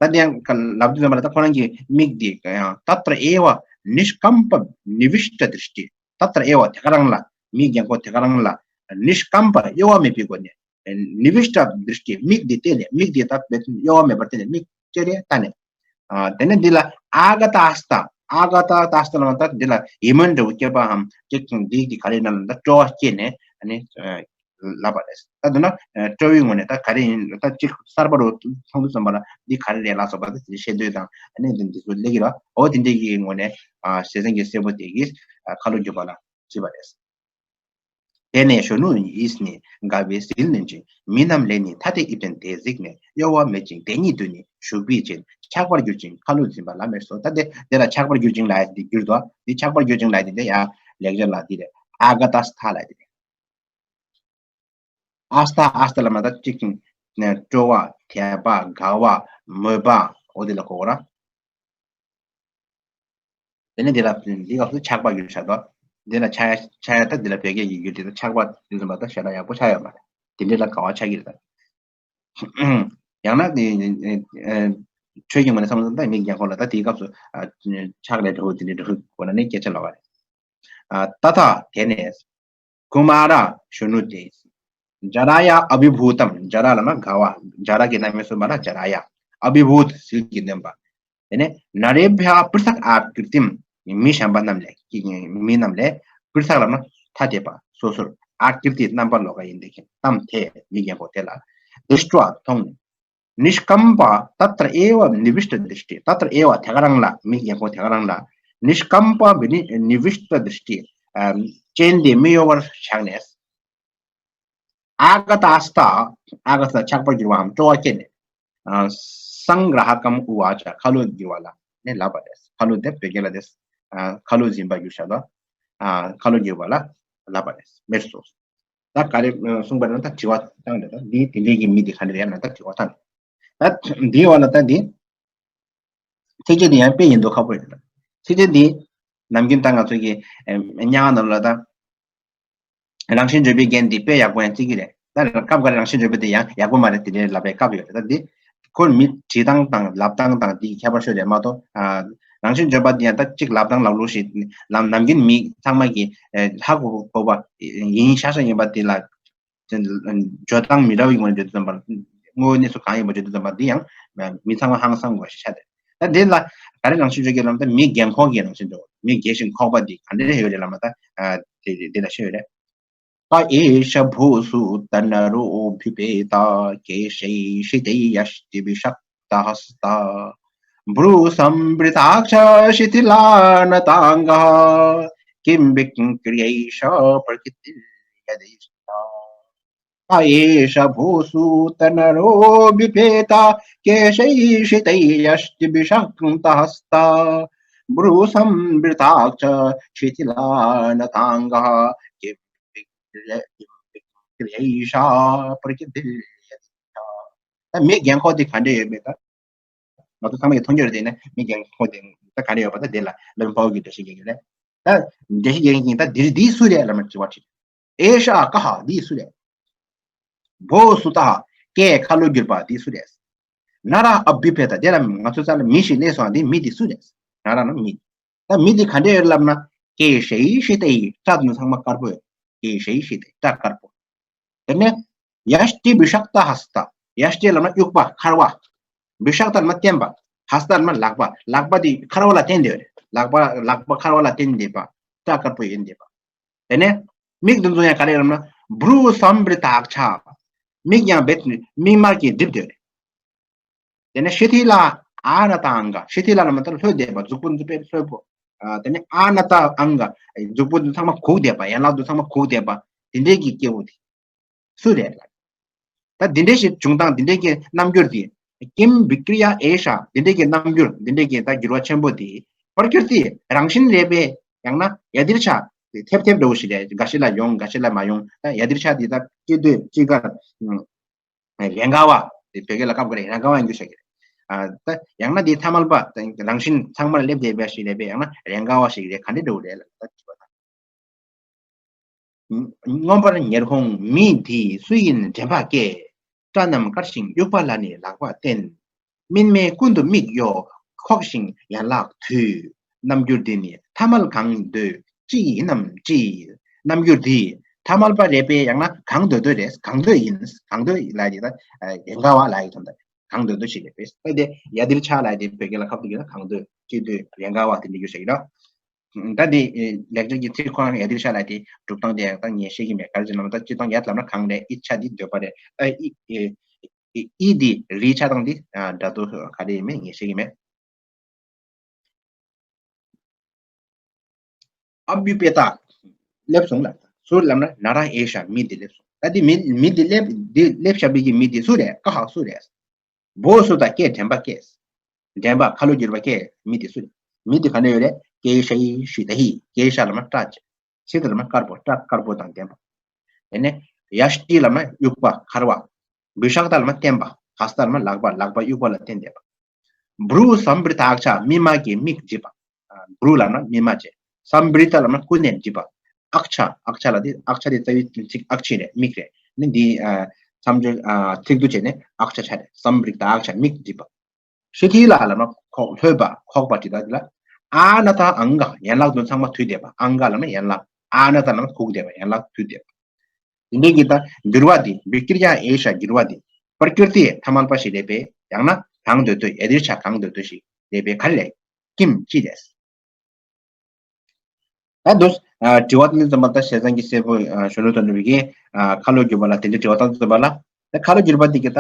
ད་དེ་ཡང་ལབ་དུས་ཙམ་པ་ལ་ད་ཁོ་རང་གི་མིག་དེ་ཡང་ཏ་ཏྲ་ཨེ་ཝ་ནི་ཤྐམ་པ་ནི་བིཤྟ་དྲིཤྟི། ཏ་ཏྲ་ཨེ་ཝ་དེ་ག་རང་ལ། མི་རྒན་འཁོགས་དེ་ག་རང་ལ་ནི་ཤྐམ་པ་གཡོ་བ་མེད་པའི་སྒོ་ནས། ནི་བིཤྟ་དྲིཤྟི། མིག་འདི་བལྟས་ནས། མིག་འདི་ད་བལྟས་གཡོ་བ་མེད་པར་བལྟས་ནས། མིག་ཅེ་རེ་ལྟ་ནས། ཨ་དེ་ནས་འདི་ལ་ཨ་ག་ཏ་སྟ། ཨ་ག་ཏ་སྟ་ལབ་ན་ད་འདི་ལ་ཡིད་སྨོན་འདྲ་བོ་སྐྱེས་པའམ་ཅིག་འདི་གི་ག་རེ་ན་ལ་ད་སྤྲོ་བ་སྐྱེས་ནས་ཨ་ནི་ལབ་པ་རེད། ད་འདི་ན་སྤྲོ་བའི་ངོས་ནས་ད་ག་རེ་ཡིན། ད་ཅིག་གསར་པ་རུ་མཐོང་དུས་ཙམ་པ་ལ་འདི་ག་རེ་རེད་ལ་སོགས་པ་ད་དེ་ཤེས་འདོད་དང་ཨ་ནི་འདི་འདི་ཚོ་སླེབས་ཀྱི་རེད། འོ་དེ་འདྲའི་གི་ངོས་ནས་ཨ་ཞེ་སེང་གེ་སྲས་པོ་དེ་གིས་ཁ་ལོ་བསྒྱུར་པ་ལ་བྲིས་པ་རེད། དེ་ནས་གཞོན་ནུ་ཡིས་ནི་དགའ་བའི་ཟིལ་གནོན་ཅིང་། མི་རྣམས་ལས་ནི་ཐ་དད་དབྱིབས་ཅན་དེ་གཟིགས་ནས། གཡོ་བ་མེད་ཅིང་དེ་ཉིད་དུ་ནི་བཞུགས་པའི་ཕྱིར། ཆགས་པར་གྱུར་ཅིང་ཁ་ལོ་འཛིན་པ་ལ་མེར་སོ། ད་དེ་དེ་ལ་ཆགས་པར་གྱུར་ཅིང་ལ་ཡ་དེ་གྱུར་ཏོ། དེ་ཆགས་པར་གྱུར་ཅིང་ལ་ཡ་དེ་འདི་ཡ་ལེགས་སྦྱར་ལ་དེ་རེད། ཨ་ག་ཏ་སྟ་ལ་དེ་རེད། ཨ་སྟ། ཨ་སྟ་ལབ་ན་ད་གཅིག་ནས་སྤྲོ་བ། དད་པ། དགའ་བ། མོས་པ། འོ་དེ་ལ་གོ་གོ་ར། དེ་ནས་འདི་ལ་འདི་སྐབས་སུ་ཆགས་པ་གྱུར་བཞག་དོ། འདི་ལ་ཆགས་ཡ་ཆགས་ཡ་ད་འདི་ལ་བོད་སྐད་ཀྱི་ཡུལ་དེ་ད་ཆགས་པ་དེ་ཙམ་པ་ད་ཞེ་དྲག་ཡག་པོ་ཆགས་ཡོད་མ་རེད། དེ་འདྲ་ལ་དགའ་བ་ཆགས་ཀྱི་རེད་ད། ཡང་ན་དེ་ཆོས་ཀྱི་ངོས་ནས་བསམ་བློ་ད་མི་རྒན་འཁོགས་ལ་ད་དེའི་སྐབས་སུ་ཆགས་ལས་འགྲོ་དེ་འདྲ་འགྲོ་དགོས་ན་ནི་སྐད་ཆ་ལོགས་ཀ་རེད། ཏ་ཐ་དེ་ནས། ཀུ་མ་ར་གཞོན་ནུ་དེ། ཇ་ར་ཡ་ཨ་བི་བྷུ་ཏམ། ཇ་ར་ལབ་ན་དགའ་བ། ཇ་ར་གི་རྣམ་དབྱེ་གསུམ་པ་ལ་ཇ་ར་ཡ། ཨ་བི་བྷུ་ཏ། ཟིལ་གྱིས་གནོན་པ། དེ་ནས་ན་རེ་བྷྱ་པྲི་ཐག་ཨ་ཀྲི་ཏིམ། མི་གཞན་པ་རྣམས་ལས། མི་རྣམས་ལས། པྲི་ཐག་ལབ་ན་ཐ་དད་པ། སོ་སོར། ཨ་ཀྲི་ཏི། རྣམ་པ་ལོགས་ཀ་ཡིན་བསྡད་མཁན། ཏམ། དེ། མི་རྒན་འཁོགས་དེ་ལ། དྲི་ཤྲ། མཐོང་ནས། निष्कम्प तत्र एव निविष्टदृष्टि तत्र एव དེ་ག་རང་ལ་མིག་ཡངས་པོ་དེ་ག་རང་ལ་निष्कम्प विनि निविष्टदृष्टि སྤྱན་དེ་མི་གཡོ་བར་བཞག་ནས། आगतास्ता आगता ཆགས་པར་གྱུར་པའམ་སྤྲོ་བ་སྐྱེས་ནས། སངྒྲ་ཧ་ཀམ་ཨུ་ཝ་ཅ་ཁ་ལོ་བསྒྱུར་བ་ལ་ནི་ལབ་པ་རེད། ཁ་ལོ་དེ་བོད་སྐད་ལ་དེ་ཁ་ལོ་སྦྱིན་པ་བསྒྱུར་བྱ་ལ་ཁ་ལོ་བསྒྱུར་བ་ལ་ལབ་པ་རེད། མེར་སོ། ད་ག་རེ་གསུངས་པ་ན་ད་དྲི་བ་བཏང་རེད། ད་འདི་དེ་འདྲའི་གི་མི་དེ་ག་འདྲ་ཡང་ན་ད་དྲི་བ་བཏང་། ད་འདིའི་བ་ལ་ད་འདི་ཚིགས་བཅད་འདི་ཡང་དཔེ་ཡིན་མདོག་ཁ་པོ་རེད། ད་ཚིགས་བཅད་འདི་ནམ་རྒྱུན་ད་ང་ཚོ་གི་སྙན་ངག་ནང་ལ་ད། རང་བཞིན་བརྗོད་པའི་རྒྱན་འདི་དཔེ་ཡག་པོ་ཡང་བརྩི་གི་རེད། ད་སྐབས་འགའ་རང་བཞིན་བརྗོད་པ་འདི་ཡང་ཡག་པོ་མ་རེད་དེ་འདྲའི་ལབ་པའི་སྐབས་ཡོད་རེད། ད་འདི་ཁོ་མི་བྲིས་སྟངས་དང་ལབ་སྟངས་དང་འདི་ཁྱད་པར་ཤོད་རེད་མ་གཏོགས། རང་བཞིན་བརྗོད་པ་འདི་ཡང་ད་གཅིག་ལབ་སྟངས་ལབ་ལུགས་ཤིག་ལམ་ནམ་རྒྱུན་མི་ཚང་མ་གི་ཧ་གོ་གོ་བ་ཡིན་ཤ་ཤ་ཡིན་པ་འདི་ལ་བརྗོད་སྟངས་མི་འདྲ་བའི་ངོས་ནས་བརྗོད་དུས་ཙམ་པ་དངོས་ཡོད་གནས་ཚུལ་གང་ཡིན་པ་བརྗོད་དུས་ཙམ་པ་འདི་ཡང་མི་ཚང་མ་ཧང་སང་དགོས་ཤིག་ཆགས་རེད། ད་འདི་ལ་ག་རེ་རང་བཞིན་བརྗོད་ཀྱི་ལམ་ད་མི་རྒན་འཁོགས་ཀྱི་རང་བཞིན་བརྗོད་མི་རྒས་ཤིང་འཁོགས་པ་འདི་ག་འདྲ་ཡོད་རེད་ལབ་ན་ད་དེ་འདི་ལ་ཤེས་ཡོད་རེད། क एष भूसुतनरोऽभ्युपेता केशैः शितैर्यष्टिभिषक्तहस्ता भ्रूसम्भृताक्षा शिथिलानताङ्गः किं विक्रियैष प्रकृतिर्यदृच्छा। क एष भूसुतनरोऽभ्युपेता केशैः शितैर्यष्टिभिषक्तहस्ता भ्रूसम्भृताक्षा शिथिलानताङ्गः किं विक्रिय- किं विक्रियैष प्रकृतिर्यदृच्छा। ད་མི་རྒན་འཁོགས་དེ་ག་འདྲ་ཡོད་མེད་ད། ང་ཚོ་ཚང་མ་གིས་མཐོང་རྒྱུ་རེད། དེ་ནས་མི་རྒན་འཁོགས་དེ་ད་ག་འདྲ་ཡོད་པ་ད་དེ་ལ་སློབ་དཔོན་དཔའ་བོ་གིས་འགྲེལ་བཤད་རྒྱག་གི་རེད། ད་འགྲེལ་བཤད་རྒྱག་མཁན་གྱིས་ད་འདིར་འདི་སུ་རེད་ལབ་ན་དྲི་བ་དྲིས། एषः कः འདི་སུ་རེད། भूसुतः ཀྱེ་ཁ་ལོ་བསྒྱུར་པ་འདི་སུ་རེད། नरः अभ्युपेतः དེ་ལ་ང་ཚོ་རྩ་ལ་མི་ཞིག་སླེབས་སོང་། འདི་མི་འདི་སུ་རེད། नरः ནི་མི། ད་མི་འདི་ག་འདྲ་ཡོད་ལབ་ན། केशैः शितैः སྐྲ་དེ་ཚོ་ཚང་མ་དཀར་པོ་ཡོད། केशैः शितैः སྐྲ་དཀར་པོ། དེ་ནས་यष्टिभिषक्तहस्तः यष्टि ལབ་ན་དབྱུག་པ་འཁར་བ། भिषक्तः ལབ་ན་བརྟན་པ། हस्तः ལབ་ན་ལག་པ། ལག་པ་དེ་འཁར་བ་ལ་བརྟེན་ཏེ་ཡོད་རེད། ལག་པ་ལག་པ་འཁར་བ་ལ་བརྟེན་བསྡད་པ། སྐྲ་དཀར་པོ་ཡིན་བསྡད་པ། དེ་ནས་མིག་དེ་ཚོ་ཡང་ག་རེ་ལབ་ན་भ्रूसम्भृताक्षा མིག་ཡང་རྦད་མིག་དམར་གྱིས་བསྒྲིབས་ཏེ་ཡོད་རེད། དེ་ནས་शिथिलानताङ्ग शिथिला ལབ་ན་ད་ལྷོད་བསྡད་པ། གཟུགས་པོ་འདི་དཔེ་ལྷོད་པོ། དེ་ནས་आनताङ्ग གཟུགས་པོ་འདི་ཚང་མ་གུག་བསྡད་པ། ཡན་ལག་འདི་ཚང་མ་གུག་བསྡད་པ། དེ་འདྲའི་གི་སྐྱེ་བོ་དེ་སུ་རེད་ལབ། ད་འདི་འདྲའི་ཞིག་བྱུང་སྟངས། འདི་འདྲའི་གི་རྣམ་འགྱུར་དེ། किं विक्रिया एषा འདི་འདྲའི་གི་རྣམ་འགྱུར། འདི་འདྲའི་གི་ད་འགྱུར་བ་ཆེན་པོ་དེ། प्रकृति རང་བཞིན་རེད་པས། ཡང་ན་यदृच्छा ཐེབས་ཐེབས་འདྲ་བོ་ཞིག་རེད། འགའ་ཞིག་ལ་ཡོང་འགའ་ཞིག་ལ་མ་ཡོང་། ད་यदृच्छा དེ་ད་སྤྱི་སྡོད་སྤྱི་སྒར། རེས་འགའ་བ། དེ་བོད་སྐད་ལ་སྐབས་འགའ་རེ་རེས་འགའ་བ་ཡང་འགྱུར་བྱ་གི་རེད། ད་ཡང་ན་དེ་ཐ་མལ་པ་རང་བཞིན་ཚང་མར་སླེབས་བསྡད་པ་ཞིག་རེད་པས། ཡང་ན་རེས་འགའ་བ་ཞིག་རེད། ག་འདྲ་འདྲ་བོ་རེད་ལབ་ད་དྲི་བ་དང་། མངོན་པར་ཉེར་འོང་མི་འདི་སུ་ཡིན་དྲན་པ་སྐྱེ། སྐྲ་རྣམས་དཀར་ཞིང་དབྱུག་པ་ལ་ནི་ལག་པ་བརྟེན། སྨིན་མེད་ཀུན་ཏུ་མིག་གཡོ་འཁོགས་ཤིང་ཡན་ལག་དུད། རྣམ་འགྱུར་འདི་ནི་ཐ་མལ་གང་འདོད་ཅི་ཡིན་ནམ་ཅི། རྣམ་འགྱུར་འདི་ཐ་མལ་པ་རེད་པས། ཡང་ན་གང་འདོད་འདོད་རེད། གང་འདོད་ཡིན། གང་འདོད་ལ་ཡི་ད་རེས་འགའ་བ་ལ་ཡི་དོན་དག་གང་འདོད་འདོད་ཞིག་རེད་པས། ད་དེ་ཡ་དིར་ཆ་ལ་ཡི་དེ་བོད་སྐད་ལ་ཁ་བཏུག་གི་ན་གང་འདོད་ཅི་འདོད་རེས་འགའ་བ་དེ་འདྲ་ཡོད་ཤག་ཡིན་ན། ད་དེ་ལེགས་སྦྱར་གྱི་ཚིག་ཁོ་རང་ཡ་དིར་ཆ་ལ་དེ་གྲུབ་སྟངས་དེ་ཡང་ད་ངས་ཤེས་ཀྱི་མེད། ག་རེ་ཟེར་ན་ད་སྤྱིར་བཏང་ཡ་ལབ་ན་གང་རེད། ཨི་ཆ་དེ་འདོད་པ་རེད། ཨ་ཨི་ཨི་ཨི་དེ་རི་ཆ་དང་དེ་འདྲ་དོ་ག་རེ་ཡིན་མེད་ངས་ཤེས་ཀྱི་མེད། अभ्युपेता སླེབས་སོང་ལ། སུ་ལབ་ན་नरः एषः མི་འདི་སླེབས་སོང་། ད་འདི་མི་མི་འདི་སླེབས་འདི་སླེབས་བཞག་པའི་གི་མི་འདི་སུ་རེད། कः སུ་རེད། भूसुतः ཀྱེ་དྲན་པ་སྐྱེས། དྲན་པ་ཁ་ལོ་བསྒྱུར་བ་སྐྱེས་མི་འདི་སུ་རེད། མི་འདི་ག་ནས་ཡོད་རེད། केशैः शितैः केश ལབ་ན་སྐྲ། शित ལབ་ན་དཀར་པོ། སྐྲ་དཀར་པོ་དང་ལྡན་པ། དེ་ནས་यष्टि ལབ་ན་དབྱུག་པ་འཁར་བ། भिषक्तः ལབ་ན་བརྟན་པ། हस्तः ལབ་ན་ལག་པ། ལག་པ་དབྱུག་པ་ལ་བརྟེན་བསྡད་པ། भ्रूसम्भृताक्षा སྨིན་མ་གི་མིག་བརྗིད་པ། भ्रू ལབ་ན་སྨིན་མ་བྱས། सम्भृता ལབ་ན་ཀུན་ནས་བརྗིད་པ། अक्षा अक्षा ལ་དེ་अक्षा དེ་རྩ་བའི་ཚིག་ཨག་ཆི་རེད། མིག་རེད། ནི་འདི་མཚམས་སྦྱོར་ཚིག་སྡུད་བྱས་ནས་अक्षा ཆ་རེད། सम्भृताक्षा མིག་བརྗིད་པ། शिथिला ལབ་ན་ཁོག་ལྷོད་པ་འཁོགས་པ་དེ་དག་དེ་ལ། आनताङ्ग ཡན་ལག་དེ་ཚང་མ་དུད་བསྡད་པ། अङ्ग ལབ་ན་ཡན་ལག། आनता ལབ་ན་གུག་བསྡད་པ། ཡན་ལག་དུད་བསྡད་པ། དེ་འདྲའི་གི་ད་འགྱུར་བ་འདི་विक्रिया एषा འགྱུར་བ་འདི། प्रकृति ཐ་མལ་པ་ཞིག་རེད་པས། ཡང་ན་གང་འདོད་འདོད་यदृच्छा གང་འདོད་འདོད་ཞིག་རེད་པས། ག་རེ་རེད། किं ཅི་རེད། ད་འདུག་དྲི་བ་དེ་ཚོ་མ་ད་ཞལ་ཚང་གི་སེར་པོ་གཞོན་ནུ་དོན་གྲུབ་ཀྱིས་ཁ་ལོ་བསྒྱུར་བ་ལ་དེ་འདྲའི་དྲི་བ་བཏང་ཚུལ་པ་ལ། ད་ཁ་ལོ་བསྒྱུར་བ་འདི་གི་ད་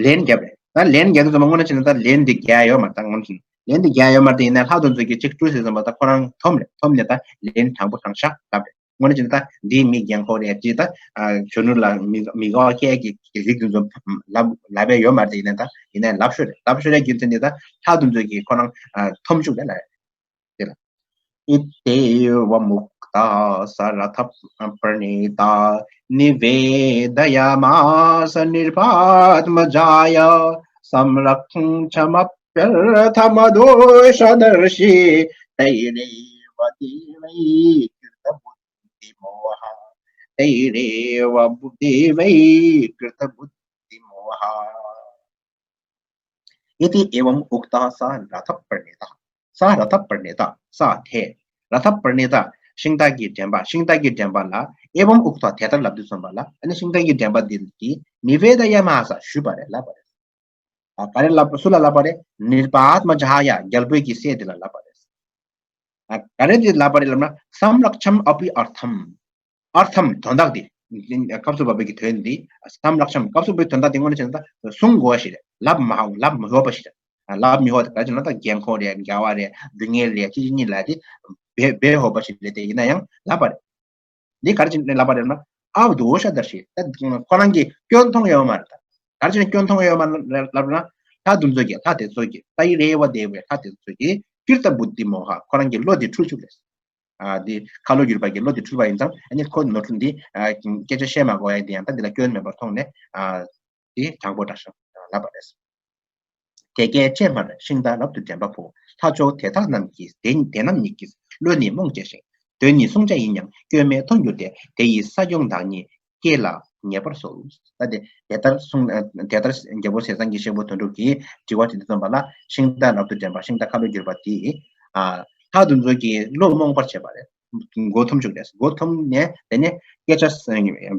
ལན་བརྒྱབ་རེད། ད་ལན་རྒྱག་དུས་ཙམ་པ་དངོས་གནས་བྱས་ན་ད་ལན་འདི་རྒྱག་ཡོད་མ་རེད། ད་དངོས་གནས་ལན་འདི་རྒྱག་ཡོད་མ་རེད། དེ་ཡིན་ན་ལྷ་དུ་འཛུལ་གྱི་གཅིག་སྤྲུལ་ཟེར་ཙམ་པ་ད་ཁོ་རང་འཐོམ་རེད། འཐོམ་ནས་ད་ལན་དྲང་པོ་དྲང་བཞག་ལབ་རེད། དངོས་གནས་བྱས་ན་ད་འདིའི་མི་རྒན་འཁོགས་རེད་ཅེས་ད་གཞོན་ནུ་ལ་མི་མི་དགའ་བ་སྐྱེ་གི་རིགས་དེ་ཚོ་ལབ་ལབ་ཡ་ཡོད་མ་རེད། དེ་ཡིན་ན་ད་ཡིན་ན་ལབ་ཤོད་རེད། ལབ་ཤོད་རེད་རྒྱུ་མཚན་འདི་ད་ལྷ་དུ་འཛུལ་གྱི་ཁོ་རང་འཐོམ་བཅུག་རེད་ལ། དེ་ལ། इत्येवमुक्ता स रथप्रणेता निवेदयमास नृपात्मजाय। संरक्षमप्यर्थमदोषदर्शि तैरेव देवैः कृतबुद्धिमोहा। तैरेव देवैः कृतबुद्धिमोहा। इति एवम् उक्ता सा रथप्रणेता। सा रथप्रणेता। सा དེ། रथप्रणेता། ཤིང་རྟ་གི་འདྲེན་པ། ཤིང་རྟ་གི་འདྲེན་པ་ལ། एवम् उक्ता། དེ་ལྟར་ལབ་དུས་ཙམ་པ་ལ། ཨ་ནི་ཤིང་རྟ་གི་འདྲེན་པ་འདི་གིས། निवेदयमास། ཞུས་པ་རེད། ལབ་པ་རེད། ཨ། ག་རེ་ལབ། སུ་ལ་ལབ་པ་རེད། नृपात्मजाय། རྒྱལ་པོའི་གི་སྲས་དེ་ལ་ལབ་པ་རེད། ཨ། ག་རེ་དེ་ལབ་པ་རེད་ལབ་ན། संरक्षमपि अर्थम्། अर्थम्། དོན་དག་དེ། སྐབས་སུ་བབ་པའི་གི་དོན་འདི། संरक्षम། སྐབས་སུ་བབ་པའི་དོན་དག་དེ་དངོས་གནས་བྱས་ན་ད་གསུང་དགོས་པ་ཞིག་རེད། ལབ་མ་ཧ་ལབ་མི་ཧོ་པ་ཞིག་རེད། ལབ་མི་ཧོ་དེ་ག་རེ་བྱས་ན་ད་རྒན་འཁོགས་རེད། རྒྱལ་བ་རེད། སྡུག་བསྔལ་རེད། ཅི་ཅི་གཉིས་ལ་དེ་སྦས་སྦས་ཧོ་པ་ཞིག་རེད། དེ་ཡིན་ན་ཡང་ལབ་པ་རེད། འདི་ག་རེ་བྱས་ནས་ལབ་པ་རེད་ན། अदोषदर्शि། ད་ཁོ་རང་གི་སྐྱོན་མཐོང་ཡོད་མ་རེད། ད་ག་རེ་བྱས་ནས་སྐྱོན་མཐོང་ཡོད་མ་རེད་ལབ་ན། ལྷ་དེ་ཚོ་གིས། ལྷ་དེ་ཚོ་གིས། तैरेव देवैः། ལྷ་དེ་ཚོ་གིས། कृतबुद्धिमोहा། ཁོ་རང་གི་བློ་དེ་འཁྲུལ་བཅུག་རེད། ཨ། དེ་ཁ་ལོ་བསྒྱུར་བ་གི་བློ་དེ་འཁྲུལ་བ་ཡིན་ཙང་། ཨ་ནི་ཁོ་ནོར་འཁྲུལ་འདི། ཨ། སྐད་ཆ་བཤད་མ་དགོས་ཡ་དེ་ཡང་ད་འདི་ལ་སྐྱོན་མེད་པར་མཐོང་ནས། ཨ། དེ་དྲང་པོ་དྲང་བཞག་ལབ་པ་རེད། དེ་སྐད་ཅེས་སྨྲས་ཤིང་རྟ་རབ་ཏུ་འདྲེན་པ་པོ། ལྷ་མཆོག་དེ་དག་རྣམས་ཀྱིས་དེ་དེ་རྣམས་ཉིད་ཀྱིས། བློ་ནི་རྨོངས་བྱས་ཤིང་། དོན་ནི་བསྲུང་བྱ་ཡིན་ཡང་སྐྱོན་མེད་མཐོང་གྱུར་ཏེ། དེ་ཡི་ས་སྐྱོང་བདག་ཉིད་སྐེ་ལ་ངེས་པར་གསོལ། ད་དེ་དེ་ལྟར་གསུངས། དེ་ལྟར་རྒྱལ་པོ་ཟས་གཙང་གི་གཤེན་པོ་དོན་གྲུབ་ཀྱིས་དྲི་བ་དྲིས་དུས་ཙམ་པ་ལ། ཤིང་རྟ་རབ་ཏུ་འདྲེན་པ། ཤིང་རྟ་ཁ་ལོ་བསྒྱུར་བ་དེས། ཨ། ལྷ་དེ་ཚོ་གི་བློ་རྨོངས་པར་བྱས་པ་རེད། མགོ་འཐོམ་བཅུག་རེད། མགོ་འཐོམ་ནས་དེ་ནས་སྐད་ཆ་སྦས་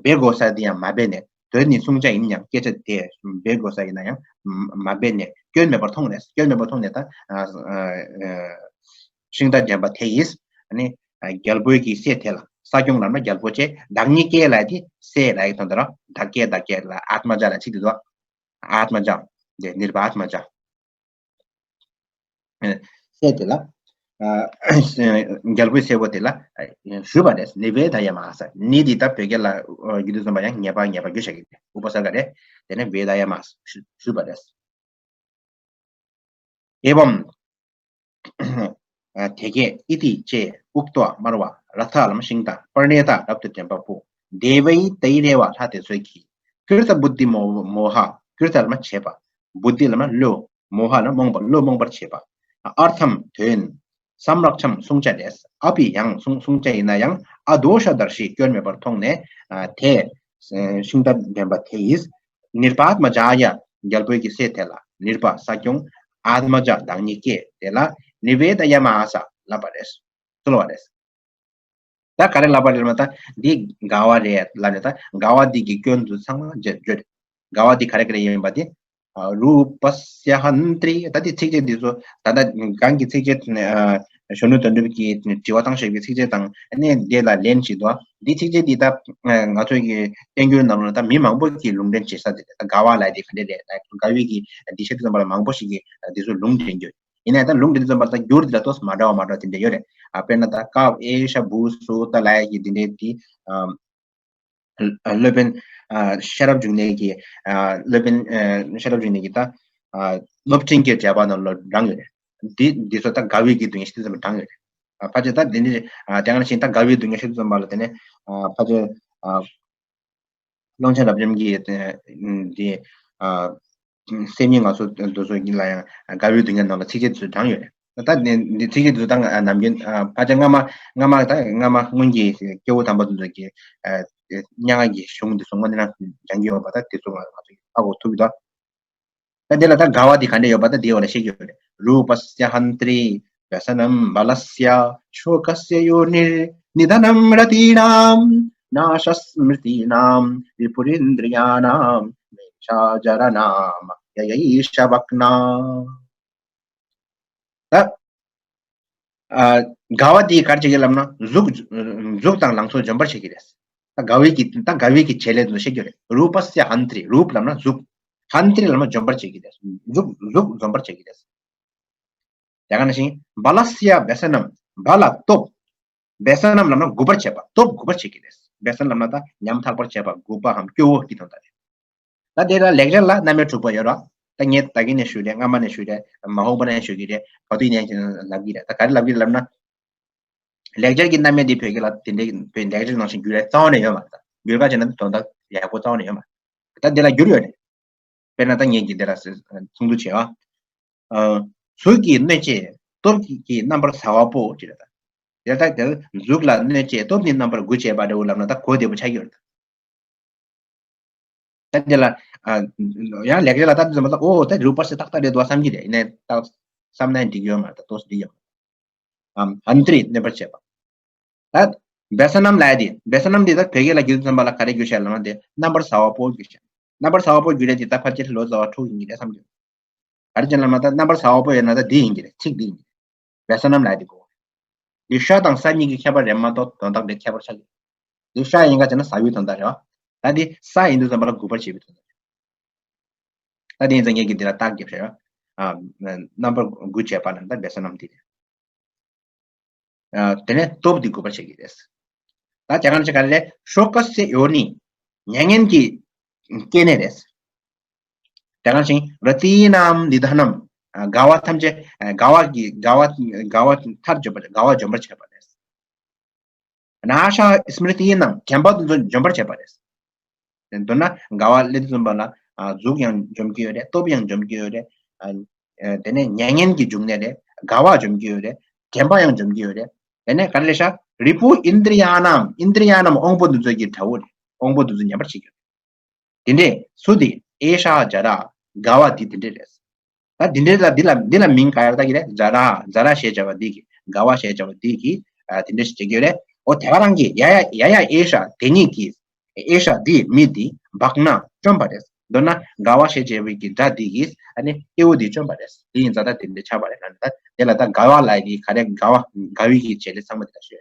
དགོས་ས་དེ་ཡང་མ་སྦས་ནས། དོན་ནི་བསྲུང་བྱ་ཡིན་ཡང་སྐད་ཆ་དེ་སྦས་དགོས་ས་ཡིན་ན་ཡང་མ་སྦས་ནས། སྐྱོན་མེད་པར་མཐོང་རེད། སྐྱོན་མེད་པར་མཐོང་ནས་ད། ཨ། ཨ། ཤིང་རྟ་འདྲེན་པ་དེ་ཡིས། ཨ་ནི། ཨ། རྒྱལ་པོའི་གི་སྲས་དེ་ལ། ས་སྐྱོང་ལབ་ན་རྒྱལ་པོ་བྱས། བདག་ཉིད་སྐེ་ལ་དེ་སྲས་ལ་ཡི་དོན་དུ་ར། བདག་སྐེ་བདག་སྐེ་ལ་आत्मजा ལ་ཚིག་དེ་དོ། आत्मजा། དེ་निरपात्मजा། སྲས་དེ་ལ། ཨ། རྒྱལ་པོའི་སྲས་པོ་དེ་ལ། ཨ། ཞུས་པ་རེད། निवेदयमास། ནི་འདི་ད་བོད་སྐད་ལ་བསྒྱུར་དུས་ཙམ་པ་ཡང་ངེས་པ་ངེས་པ་བསྒྱུར་བྱ་གི་རེད། उपसर्ग རེད། དེ་ནས་निवेदयमास ཞུས་པ་རེད། एवम्། དེ་སྐད། इति ཅེས། उक्त्वा སྨྲས་པ། रथः ལབ་ན་ཤིང་རྟ། प्रणेता རབ་ཏུ་འདྲེན་པ་པོ། देवैः तैरेव ལྷ་དེ་ཚོས་ཀྱིས། कृतबुद्धिमोहा། कृत ལབ་ན་བྱས་པ། बुद्धि ལབ་ན་བློ། मोहा ལབ་ན་རྨོངས་པ། བློ་རྨོངས་པར་བྱེད་པ། अर्थम् དོན། संरक्षम् བསྲུང་བྱ་རེད། अपि ཡང་། བསྲུང་བསྲུང་བྱ་ཡིན་ན་ཡང་། अदोषदर्शि སྐྱོན་མེད་པར་མཐོང་ནས། ཨ། དེ། ཤིང་རྟ་འདྲེན་པ་དེ་ཡིས། निरपात्मजाय རྒྱལ་པོའི་གི་སྲས་དེ་ལ། निरपा ས་སྐྱོང་། आत्मजा བདག་ཉིད་སྐེ་དེ་ལ། निवेदयमास ལབ་པ་རེད། གསོལ་བ་རེད། ད་ག་རེ་ལབ་པ་རེད་ལབ་ན། ད་འདི་དགའ་བ་རེད་ལབ་ནས། ད་དགའ་བ་འདི་གི་སྐྱོན་དུ་ཚང་མ་བརྗོད་བརྗོད། དགའ་བ་འདི་ག་རེ་ག་རེ་ཡིན་པ་དེ། ཨ། रूपस्य हन्त्री ད་འདི་ཚིགས་བཅད་འདི་ཚོ་ད་ལྟ་གང་གི་ཚིགས་བཅད། ཨ། གཞོན་ནུ་དོན་གྲུབ་ཀྱིས་དྲི་བ་བཏང་བཞག་པའི་ཚིགས་བཅད་དང་། ཨ་ནི་འདི་ལ་ལན་ཞིག་འདུག་འདི་ཚིགས་བཅད་འདི་ད་ང་ཚོ་གི་བསྟན་འགྱུར་ནང་ལ་ད་མི་མང་པོ་གིས་ལུང་འདྲེན་བྱེད་ས་དེ་རེད། ད་དགའ་བ་ལབ་དེ་ག་འདྲ་རེད། ད་དགའ་བའི་གི་འདི་བཤད་དུས་ཙམ་པ་ལ་མང་པོ་ཞིག་གིས་འདི་ཚོ་ལུང་འདྲེན་རྒྱུ། ཡིན་ནའི་ད་ལུང་འདི་ཚོ་མར་ད་འགྱུར་འདི་ལ་ཏོག་ཙམ་མ་འདྲ་བ་མ་འདྲ་བ་དེ་འདྲ་ཡོད་རེད། ཨ། དཔེར་ན་ད་ཀ་ཨེ་ཤ་བུ་སོ་ད་ལ་ཡ་གི་འདི་འདྲའི་དེ། ཨ། སློབ་དཔོན། ཨ། ཤེས་རབ་འབྱུང་གནས་ཀྱི། ཨ། སློབ་དཔོན། ཨ། ཤེས་རབ་འབྱུང་གནས་ཀྱི་ད། ཨ། སློབ་སྤྲིང་གི་འགྲེལ་པ་ནང་ལ་དྲངས་ཡོད་རེད། འདི་འདི་ཚོ་ད་དགའ་བའི་གི་སྡུག་བསྔལ་ཞིག་དེ་ཙམ་དྲངས་ཡོད་རེད། ཨ། ཕལ་ཆེར་ད་འདི་འདྲའི། ཨ། དེ་ག་ནང་བཞིན་ད་དགའ་བའི་སྡུག་བསྔལ་ཞིག་དེ་ཙམ་པ་ལ་དེ་ནས། ཨ། ཕལ་ཆེར། ཨ། ཀློང་ཆེན་རབ་འབྱམས་ཀྱིས་དེ། དེ། ཨ། སེམས་ཉིད་ངལ་གསོ་དེ་ཚོ་ལ་ཡང་དགའ་བའི་སྡུག་བསྔལ་ནང་ལ་ཚིགས་བཅད་དེ་ཚོ་དྲངས་ཡོད་རེད། ད་དེ་འདི་ཚིགས་བཅད་དེ་ཚོ་ད་ནམ་རྒྱུན། ཨ། ཕལ་ཆེར་སྔ་མ་སྔ་མ་ད་སྔ་མ་སྔོན་གྱི་སྐྱེས་བུ་དམ་པ་དེ་ཚོ་གི། ཨ། སྙན་ངག་གི་གཞུང་དེ་ཚོ་དངོས་གནས་སྦྱང་གི་ཡོད་པ་ད་དེ་ཚོ་ང་ཚོ་ཧ་གོ་ཐུབ་ཀྱི་འདུག་ད་དེ་ལ་ད་དགའ་བ་དེ་ག་འདྲ་ཡོད་པ་ད་དེའི་འོག་ལ་བཤད་ཀྱི་ཡོད་རེད། रूपस्य हन्त्री व्यसनं बलस्य शोकस्य योर्निर्निधनं रतीनां। नाशस्मृतीनां विपुरेन्द्रियाणां निशाचरनामव्ययैष भग्ना। ད། ཨ། དགའ་བ་དེས་ག་རེ་བྱེད་ཀྱི་ལབ་ན། གཟུགས། གཟུགས་དང་ལང་ཚོ་འཇོམས་པར་བྱེད་ཀྱི་རེད། ད་དགའ་བའི་གི། ད་དགའ་བའི་གི་བྱེད་ལས་དེ་ཚོ་བཤད་ཀྱི་རེད། रूपस्य हन्त्री། रूप ལབ་ན་གཟུགས། ཧཱནྟྲི་ལབ་ན་འཇོམས་པར་བྱེད་ཀྱི་རེད། གཟུགས་གཟུགས་འཇོམས་པར་བྱེད་ཀྱི་རེད། དེ་ག་ནང་བཞིན་བ་ལ་སི་ཡ་བྷ་ས་ནམ། བ་ལ་སྟོབས། བྷ་ས་ནམ་ལབ་ན་འགུག་པར་བྱེད་པ། སྟོབས་འགུག་པར་བྱེད་ཀྱི་རེད། བྷ་ས་ནམ་ལབ་ན་ད་ཉམ་ཐག་པར་བྱེད་པ། འགུག་པའམ་སྐྱོ་བོ་གི་དོན་དག་རེད། ད་དེ་ལ་ལེགས་སྦྱར་ལ་རྣམ་དབྱེ་དྲུག་པ་ཡོད་ར། ད་ངས་ད་གིན་ནས་ཞུས་རེད། སྔ་མ་ནས་ཞུས་རེད། མ་འོངས་པ་ནས་ཞུ་གི་རེད། ག་དུས་ཡིན་ནའི་ལབ་ཀྱི་རེད། ད་ག་རེ་ལབ་ཀྱི་རེད་ལབ་ན། ལེགས་སྦྱར་གྱི་རྣམ་དབྱེ་འདི་བོད་སྐད་ལ་དེ་འདྲའི་བོད་ལེགས་སྦྱར་ནང་བཞིན་བསྒྱུར་ཡ་རྩ་བ་ནས་ཡོད་མ་རེད། ད་བསྒྱུར་ག་བྱས་ན་དོན་དག་ཡག་པོ་རྩ་བ་ནས་ཡོད་མ་རེད། ད་འདི་ལ་བསྒྱུར་ཡོད་རེད། དཔེར་ན་ད་ངས་ཀྱི་འདི་ལ་ཟེར་ཚིག་འཛུགས་བྱས་པ། ཨ། གཟུགས་ཀྱི་གནོད་བྱེད་སྟོབས་ཀྱི་རྣམ་པར་ཟ་བ་པོ་ཅེས་རེད་ད། དེ་ལྟར་དེར་གཟུགས་ལ་གནོད་བྱེད་སྟོབས་ནི་རྣམ་པར་འགུལ་བྱེད་པ་འདྲ་བོ་ལབ་ན་ད་གོ་བདེ་པོ་ཆགས་ཀྱི་ཡོད་རེད་ད། ད་འདི་ལ། ཨ། ཡང་ལེགས་སྦྱར་ལ་ད་འདི་ཚོ་མ་ད་ཨོ་ད་རུ་པ་སི་ཏག་ཏག་རེད་འདུག་བསམ་གྱི་རེད། ཡིན་ནའི་ད་བསམ་ན་འགྲིག་ཡོད་མ་རེད། ད་ཏོག་ཙམ་འགྲིག་ཡོད་མ་རེད། ཨམ། ཧཱནྟྲི་གནོད་པར་བྱེད་པ། ད་བྷ་ས་ནམ་ལབ་ཡ་དེ། བྷ་ས་ནམ་དེ་ད་བོད་སྐད་ལ་བསྒྱུར་དུས་ཙམ་པ་ལ་ག་རེ་བསྒྱུར་བྱས་ལབ་ན་དེ་རྣམ་པར་ཟ་བ་པོ་བསྒྱུར་བྱས། རྣམ་པར་ཟ་བ་པོ་བསྒྱུར་ཡ་དེ་ད་ཕལ་ཆེར་ལོ་ཙཱ་བ་ཕྲུག་ཡིན་གྱི་རེད་བསམ་གྱི་ཡོད། ག་རེ་བྱས་ལབ་ན་ད་རྣམ་པར་ཟ་བ་པོ་ཡོད་ན་ད་འདི་ཡིན་གྱི་རེད། ཚིག་འདི་ཡིན་གྱི་རེད། བྷ་ས་ནམ་ལབ་ཡ་དེ་གོ། འདི་ཤ་དང་ས་གཉིས་ཀྱི་ཁྱད་པར་རེད་མ་གཏོགས་དོན་དག་འདི་ཁྱད་པར་ཆགས་ཀྱི་རེད། འདི་ཤ་ཡིན་ག་བྱས་ན་ཟ་བའི་དོན་དག་རེད་བ། ད་འདི་ས་ཡིན་དུས་ཙམ་པ་ལ་འགུལ་བར་བྱེད་པའི་དོན་དག་རེད། ད་དེ་ཡིན་ཙང་ངས་ཀྱི་འདི་ལ་རྟགས་རྒྱབ་བྱས་ཡོད། ཨ། རྣམ་པར་འགུལ་བྱེད་པ་ལ་ད་བྷ་ས་ནམ་དེ་རེད། ཨ། དེ་ནས་སྟོབས་འདི་འགུག་པར་བྱེད་ཀྱི་རེད། ད་རྒྱ་གར་ཆ་ག་རེ་རེད། ཤོ་ཀ་སི་ཡ་ཡོ་ནི། མྱ་ངན་གྱི་སྐྱེ་གནས་རེད། རྒྱ་གར་ཞིང་ར་ཏི་ནམ་ནི་དྷ་ནམ། དགའ་བ་ཐམས་ཅད་དགའ་བ་གི་དགའ་བ་དགའ་བ་མཐར་འཇོམས་པ། དགའ་བ་འཇོམས་པར་བྱེད་པ་རེད། ན་ཤ་སི་མི་རི་ཏི་ནམ། དྲན་པ་དེ་ཚོ་འཇོམས་པར་བྱེད་པ་རེད། མདོར་ན་དགའ་བ་སླེབས་དུས་ཙམ་པ་ལ་གཟུགས་ཡང་འཇོམས་ཀྱི་ཡོད་རེད། སྟོབས་ཡང་འཇོམས་ཀྱི་ཡོད་རེད། དེ་ནས་མྱ་ངན་གྱི་འབྱུང་གནས་རེད། དགའ་བ་འཇོམས་ཀྱི་ཡོད་རེད། དྲན་པ་ཡང་འཇོམས་ཀྱི་ཡོད་རེད། དེ་ནས་ག་རེ་ལབ་ཤག་རི་པུ་ཨིནྡྲི་ཡ་ནམ། ཨིནྡྲི་ཡ་ནམ་དབང་པོ་འདི་ཚོ་གི་དགྲ་བོ་རེད། དབང་པོ་འདི་ཚོ་ཉམས་པར་བྱེད་ཀྱི་ཡོད་རེད། དེ་འདྲས་སུ་དེ་ཨེ་ཤ་ཇ་ར། དགའ་བ་འདི་དེ་འདྲས་རེད། ད་འདི་འདྲས་ལ་འདི་ལ་འདི་ལ་མིང་ག་རེ་བཏགས་ཀྱི་རེད། ཇ་ར། ཇ་ར་ཞེས་བྱ་བ་འདི་གིས། དགའ་བ་ཞེས་བྱ་བ་འདི་གིས། ཨ། དེ་འདྲས་ཞིག་བྱེད་ཀྱི་ཡོད་རེད། ཨོ་དེ་ག་རང་གིས་ཡ་ཡ་ཡ་ཡ་ཨེ་ཤ་དེ་ཉིད་ཀྱིས། ཨེ་ཤ་འདི་མི་འདི་བྷག་ན་བཅོམ་པ་རེད། མདོར་ན་དགའ་བ་ཞེས་བྱ་བའི་གི་དགྲ་འདི་གིས་ཨ་ནི་སྐྱེ་བོ་འདི་བཅོམ་པ་རེད། དེ་ཡིན་ཙང་ད་དེ་འདྲ་ཆགས་པ་རེད་ལབ་ནས། ད་དེ་ལ་ད་དགའ་བ་ལབ་ཡ་གི་ག་རེ་དགའ་བ་དགའ་བའི་གི་བྱེད་ལས་ཚང་མ་དེ་ལ་ཞུ།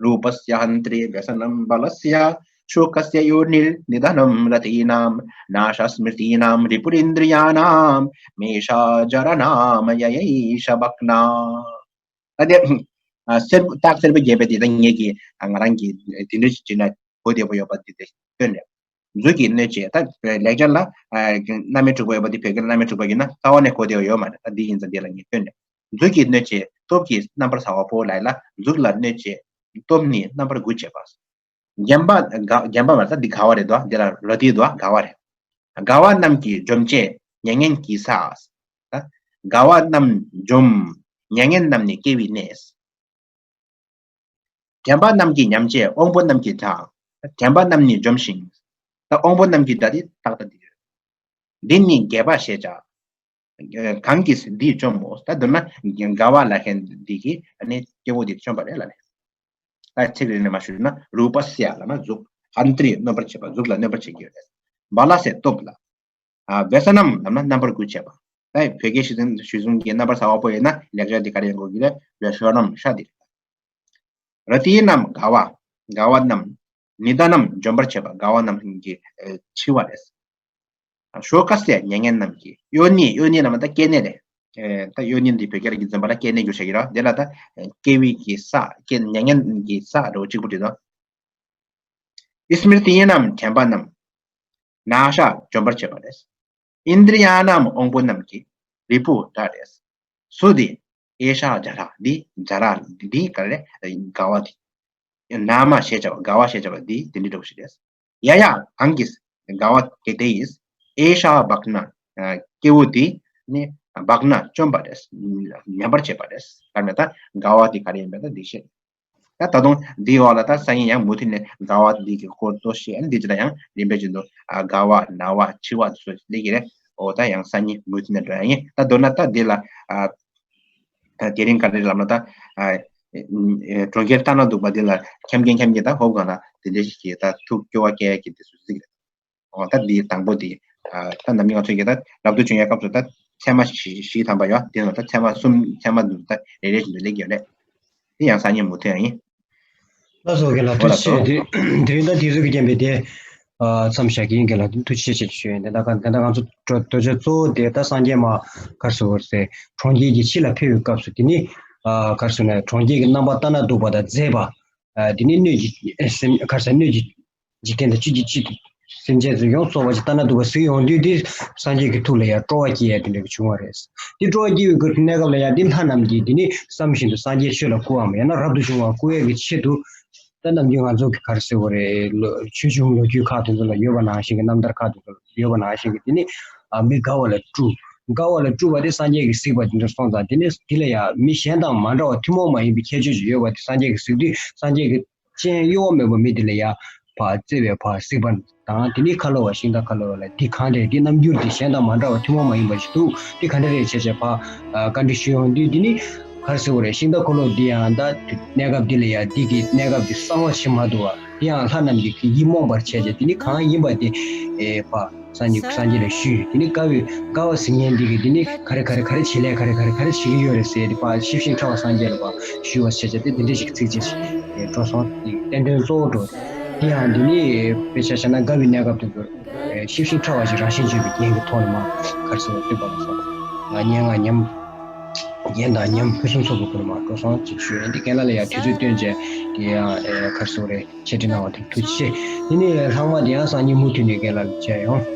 རུ་པ་སི་ཡ་ཧཱན་ཏྲི་བྷ་ས་ནམ་བ་ལ་སི་ཡ། ཤོ་ཀ་སི་ཡ་ཡོ་ནིར་ནི་དྷ་ནམ་ར་ཏི་ནམ། ན་ཤ་སི་མི་རི་ཏི་ནམ། རི་པུ་རི་ཨིནྡྲི་ཡ་ནམ། མེ་ཤ་ཇ་ར་ནམ། ཡ་ཡ་ཨེ་ཤ་བྷག་ན། ད་དེ། ཨ། སེར་པོ་སྟག་སེར་པོ་རྒྱས་པའི་དེ་ད་ངེད་ཀྱིས་ང་རང་གིས་དེ་འདྲ་ཞིག་བྲིས་ན་གོ་བདེ་པོ་ཡོད་པ་དེ་དེ་སྟོན་ནས། གཟུགས་ཀྱི་གནོད་བྱེད། ད་ལེགས་སྦྱར་ལ་ཨ་རྣམ་དབྱེ་དྲུག་པ་ཡོད་པ་དེ་བོད་སྐད་ལ་རྣམ་དབྱེ་དྲུག་པ་ཡོད་ན་རྩ་བ་ནས་གོ་བདེ་བ་ཡོད་མ་རེད། ད་འདི་ཡིན་ཙང་འདི་ལ་ངས་སྟོན་ནས། གཟུགས་ཀྱི་གནོད་བྱེད་སྟོབས་ཀྱིས་རྣམ་པར་ཟ་བ་པོ་ལབ་ཡ་ལ་གཟུགས་ལ་གནོད་བྱེད་སྟོབས་ནི་རྣམ་པར་འགུལ་བྱེད་པ། བརྒྱན་པ་དགའ་བརྒྱན་པ་མ་རེད། ད་འདི་དགའ་བ་རེད་དོ། འདི་ལ་ར་ཏི་དོ། དགའ་བ་རེད། དགའ་བ་རྣམས་ཀྱིས་འཇོམས་བྱེད་མྱ་ངན་གྱི་ས། ད་དགའ་བ་རྣམས་འཇོམས། མྱ་ངན་རྣམས་ནི་སྐྱེ་བའི་གནས། དྲན་པ་རྣམས་ཀྱིས་ཉམས་བྱེད་དབང་པོ་རྣམས་ཀྱི་དགྲ། དྲན་པ་རྣམས་ནི་འཇོམས་ཤིང་། ད་དབང་པོ་རྣམས་ཀྱི་དགྲ་དེ་ཏག་ཏག་འདི་ཡོད། འདི་ནི་རྒྱས་པར་བཤད་བྱ། གང་གིས་འདི་བཅོམ་མོ། ད་མདོར་ན་དགའ་བ་ལ་ཧན་འདི་གིས་ཨ་ནི་སྐྱེ་བོ་འདི་བཅོམ་པ་རེད་ལབ་ནས། ད་ཚིག་རེ་ནས་མ་ཞུས་ན་རུ་པ་སི་ཡ་ལབ་ན་གཟུགས། ཧཱན་ཏྲི་གནོད་པར་བྱེད་པ། གཟུགས་ལ་གནོད་པར་བྱེད་ཀྱི་ཡོད་རེད། བ་ལ་སི་ཡ་སྟོབས་ལ། ཨ། བྷ་ས་ནམ་ལབ་ན་རྣམ་པར་འགུལ་བྱེད་པ། ད་བོད་སྐད་ཞུ་ཚུལ་ཞུ་ཚུལ་གྱི་རྣམ་པར་ཟ་བ་པོ་ཡིན་ན་ལེགས་སྦྱར་འདི་ག་རེ་ཡིན་དགོས་ཀྱི་རེད། བྷ་ས་ནམ་ཤ་འདི་རེད། ར་ཏི་ནམ་དགའ་བ། དགའ་བ་རྣམས། ནི་དྷ་ནམ་འཇོམས་པར་བྱེད་པ། དགའ་བ་རྣམས་ཀྱི་ཨ་འཆི་བ་རེད། ཤོ་ཀ་སི་ཡ་མྱ་ངན་རྣམས་ཀྱི། ཡོ་ནི། ཡོ་ནི་ལབ་ན་ད་སྐྱེ་གནས་རེད། ཨེ། ད་ཡོ་ནི་འདི་བོད་སྐད་ལ་གི་འཛིན་པ་ལ་སྐྱེ་གནས་བསྒྱུར་བྱ་གི་རེད། དེ་ལ་ད་སྐྱེ་བའི་གི་ས། སྐྱེ་མྱ་ངན་གྱི་ས་འདྲ་བོ་གཅིག་པུ་བྲིས་དོ། སི་མི་རི་ཏི་ནམ་དྲན་པ་རྣམས། ན་ཤ་འཇོམས་པར་བྱེད་པ་རེད། ཨིནྡྲི་ཡ་ནམ་དབང་པོ་རྣམས་ཀྱི་རི་པུ་དགྲ་རེད། སུ་དེ། ཨེ་ཤ་ཇ་ར། འདི་ཇ་ར། འདི་ག་རེ་རེད། དགའ་བ་དེ། ན་མ་ཞེས་བྱ་བ། དགའ་བ་ཞེས་བྱ་བ་འདི་དེ་འདྲའི་འདྲ་བོ་ཞིག་རེད། ཡ་ཡ་གང་གིས། དགའ་བ་དེ་དེ་ཡིས། ཨེ་ཤ་བྷག་ན། སྐྱེ་བོ་དེ་ནི་བྷག་ན་བཅོམ་པ་རེད། ཉམས་པར་བྱེད་པ་རེད། ད་ནི་ད་དགའ་བ་དེ་ག་རེ་ཡིན་པ་ད་འདི་བཤད། ད་ད་དུང་འདིའི་འོག་ལ་ད་སང་ཉིན་ཡང་མུ་མཐུད་ནས་དགའ་བ་འདི་གི་སྐོར་དུ་བཤད། ཨ་ནི་འདི་ཅི་ལ་ཡང་རིམ་པས་བཞིན་དུ་ཨ་དགའ་བ་ན་བ་འཆི་བ་དེ་ཚོ་སླེབས་ཀྱི་རེད། འོ་ད་ཡང་སང་ཉིན་མུ་མཐུད་ནས་འགྲོ་ཡ་ཡིན། ད་མདོར་ན་ད་འདི་ལ་ཨ་ད་དེ་རིང་ག་རེ་ལབ་ན་ད་ཨ་གྲོང་ཁྱེར་ལྟ་ན་སྡུག་པ་འདི་ལ་འཁྱམ་གིན་འཁྱམ་གིན་ད་ཧོབ་གང་ལ་དེ་འདྲ་ཞིག་གིས་ད་ཐུགས་སྐྱོ་བ་སྐྱེ་ཡ་གི་དེ་ཚོ་གཟིགས་རེད། འོ་ད་འདི་དང་པོ་དེ། ཨ་ད་ནམ་རྒྱུན་ང་ཚོ་གིས་ད་རབ་ཏུ་བྱུང་བའི་སྐབས་སུ་ད་ཚད་མ་བཞི་བཞི་ཐམ་པ་ཡོད། དེ་ནང་ད་ཚད་མ་གསུམ། ཚད་མ་འདི་ད་རེ་རེ་བཞིན་དུ་སླེབས་ཀྱི་ཡོད་རེད། དེ་ཡང་སང་ཉིན་མུ་མཐུད་ཡིན། ལགས་སོ། ག་ལ་འོ་ལགས་སོ། ཐུགས་རྗེ་ཆེ། དེ་དེ་རིང་ད་དེ་ཚོ་གི་རྐྱེན་པས་དེ། མཚམས་བཞག་གི་ཡིན། རྒན་ལགས་ཐུགས་རྗེ་ཆེ་ཞེས་ཞུ་ཡིན། དེ་ད་ག་དེ་ད་ང་ཚོ་གྲོ་དོལ་རྒྱལ་གཙོ་བོ་དེ་ད་སངས་རྒྱས་མ་ག་རེ་ཟེར་དགོས་རེད། གྲོང་ཁྱེར་གྱི་ཕྱི་ལ་ཕེབས་པའི་སྐབས་སུ་དེ་ནི་ག་རེ་ཟེར་ན་གྲོང་ཁྱེར་གྱི་རྣམ་པ་ལྟ་ན་སྡུག་པ་དང་མཛེས་པ། དེ་ནི་སྣོད་ཀྱི་སེམས་ག་རེ་ཟེར། སྣོད་ཀྱི་འཇིག་རྟེན་དང་བཅུད་ཀྱི་སྤྱི་དང་སེམས་ཅན་ཚོ་ཡོངས་རྫོགས་པ་ཅིག་ལྟ་ན་སྡུག་པ་གཟིགས་ཡོང་དུས། དེ་སངས་རྒྱས་ཀྱི་ཐུགས་ལ་ཡང་སྤྲོ་བ་སྐྱེ་ཡ་དེ་འདྲ་བྱུང་བ་རེད། དེ་སྤྲོ་བ་སྐྱེ་བའི་གནས་སྐབས་ལ་ཡང་དེ་ལྷ་རྣམས་ཀྱིས་དེ་ནི་བསམ་བཞིན་དུ་སངས་རྒྱས་ཆོས་ལ་བསྐུལ་བའམ་ཡང་ན་རབ་ཏུ་བྱུང་བ་བསྐུལ་ཡས་ཀྱི་ཆེད་དུ། ད་ནམ་རྒྱུན་ང་ཚོ་གི་ག་རེ་ཟེར་དགོས་རེད། ལོ་ཆོས་འབྱུང་ལོ་རྒྱུས་ཁག་དེ་ཚོ་ལ་ཡོད་པ་ནང་བཞིན་གྱི། རྣམ་ཐར་ཁག་དེ་ཚོ་ལ་ཡོད་པ་ནང་བཞིན་གྱི། དེ་ནི་མི་དགའ་བ་ལ་སྤྲུལ། དགའ་བ་ལ་སྤྲུལ་བ་དེ་སངས་རྒྱས་ཀྱིས་གཟིགས་པ་དེ་འདྲ་སོང་ཙང་། དེ་ནི་དེ་ལ་ཡང་མི་གཞན་དང་མ་འདྲ་བ་ཐུན་མོང་མ་ཡིན་པའི་ཁྱད་ཆོས་ཅིག་ཡོད་པ་དེ་སངས་རྒྱས་ཀྱིས་གཟིགས་དུས། སངས་རྒྱས་ཀྱི་སྤྱན་གཡོ་བ་མེད་པ་མི་དེ་ལ་ཡང་ཕར་བརྩེ་བས་ཕར་གཟིགས་པ་དང་། དེ་ནི་ཁ་ལོ་བ་ཤིང་རྟ་ཁ་ལོ་བ་ལ་འདི་གང་དྲན། འདི་རྣམ་འགྱུར་འདི་གཞན་དང་མ་འདྲ་བ་ཐུན་མོང་མ་ཡིན་པ་ཞིག་འདུག་འདི་གང་འདྲ་རེད་བྱས་བྱས་ཕར་བཀའ་འདྲི་ཞུ་ཡོང་དུས། འདི་ནི་ག་རེ་ཟེར་དགོས་རེད། ཤིང་རྟ་ཁ་ལོ་འདི་ཡང་ད་གནས་སྐབས་འདི་ལ་ཡང་འདི་གི་གནས་སྐབས་འདི་གསང་བ་ཕྱི་མ་འདུག་བ། འདི་ཡང་ལྷ་རྣམས་ཀྱི་ཡིད་རྨོངས་པར་བྱས་བྱས། འདི་ནི་གང་ཡིན་པ་དེ་ཨེ་ཕར་སངས་རྒྱས་སངས་རྒྱས་ལ་ཞུས། དེ་ནི་དགའ་བའི་དགའ་བ་གཟིགས་མཁན་འདི་གིས་འདི་ནི་ག་རེ་ག་རེ་ག་རེ་བྱེད་ལས་ག་རེ་ག་རེ་ག་རེ་བྱེད་ཀྱི་ཡོད་རེད་ཟེར་ཏེ་ཕར་ཤེར་ཕྱིན་ཕྲེང་བ་སངས་རྒྱས་ལ་ཕར་ཞུས་པ་བྱས་བྱས་ཏེ། དེ་འདྲ་ཞིག་ཚིགས་བཅད་ཅིག་ཨེ་འགྲོ་སོང་། དེ་བསྟན་དོན་གཙོ་བོ་འགྲོ། དེ་ཡང་འདི་ནི་དཔེ་ཆ་བཞག་ན་དགའ་བའི་གནས་སྐབས་དེ་ཚོ་ཨེ་ཤེར་ཕྱིན་ཕྲེང་བ་ཞིག་རང་བཞིན་བརྗོད་པའི་རྒྱན་གྱི་ཐོག་ནས་མར་ག་རེ་ཟེར་བ་བསྟོད་པ་ལ་སོགས་པ། སྙན་ངག་ཉམས། རྒྱན་དང་ཉམས་ཕུན་སུམ་ཚོགས་པའི་སྒོ་ནས་མར་འགྲོ་སོང་ཅིག་ཞུས་ཡིན། འདི་རྒན་ལགས་ལ་ཡང་དུས་ཚོད་བཏོན་བྱས་དེ་ཡང་ཨེ་ག་རེ་ཟེར་དགོས་རེད། འཆད་ཁྲིད་གནང་བ་དེར་ཐུགས་རྗེ་ཆེ། དེ་ནས་ལྷག་མ་དེ་ཡང་སང་ཉིན་མུ་མཐུད་ནས་རྒན་ལགས་ལ་མཇལ་ཡོང་།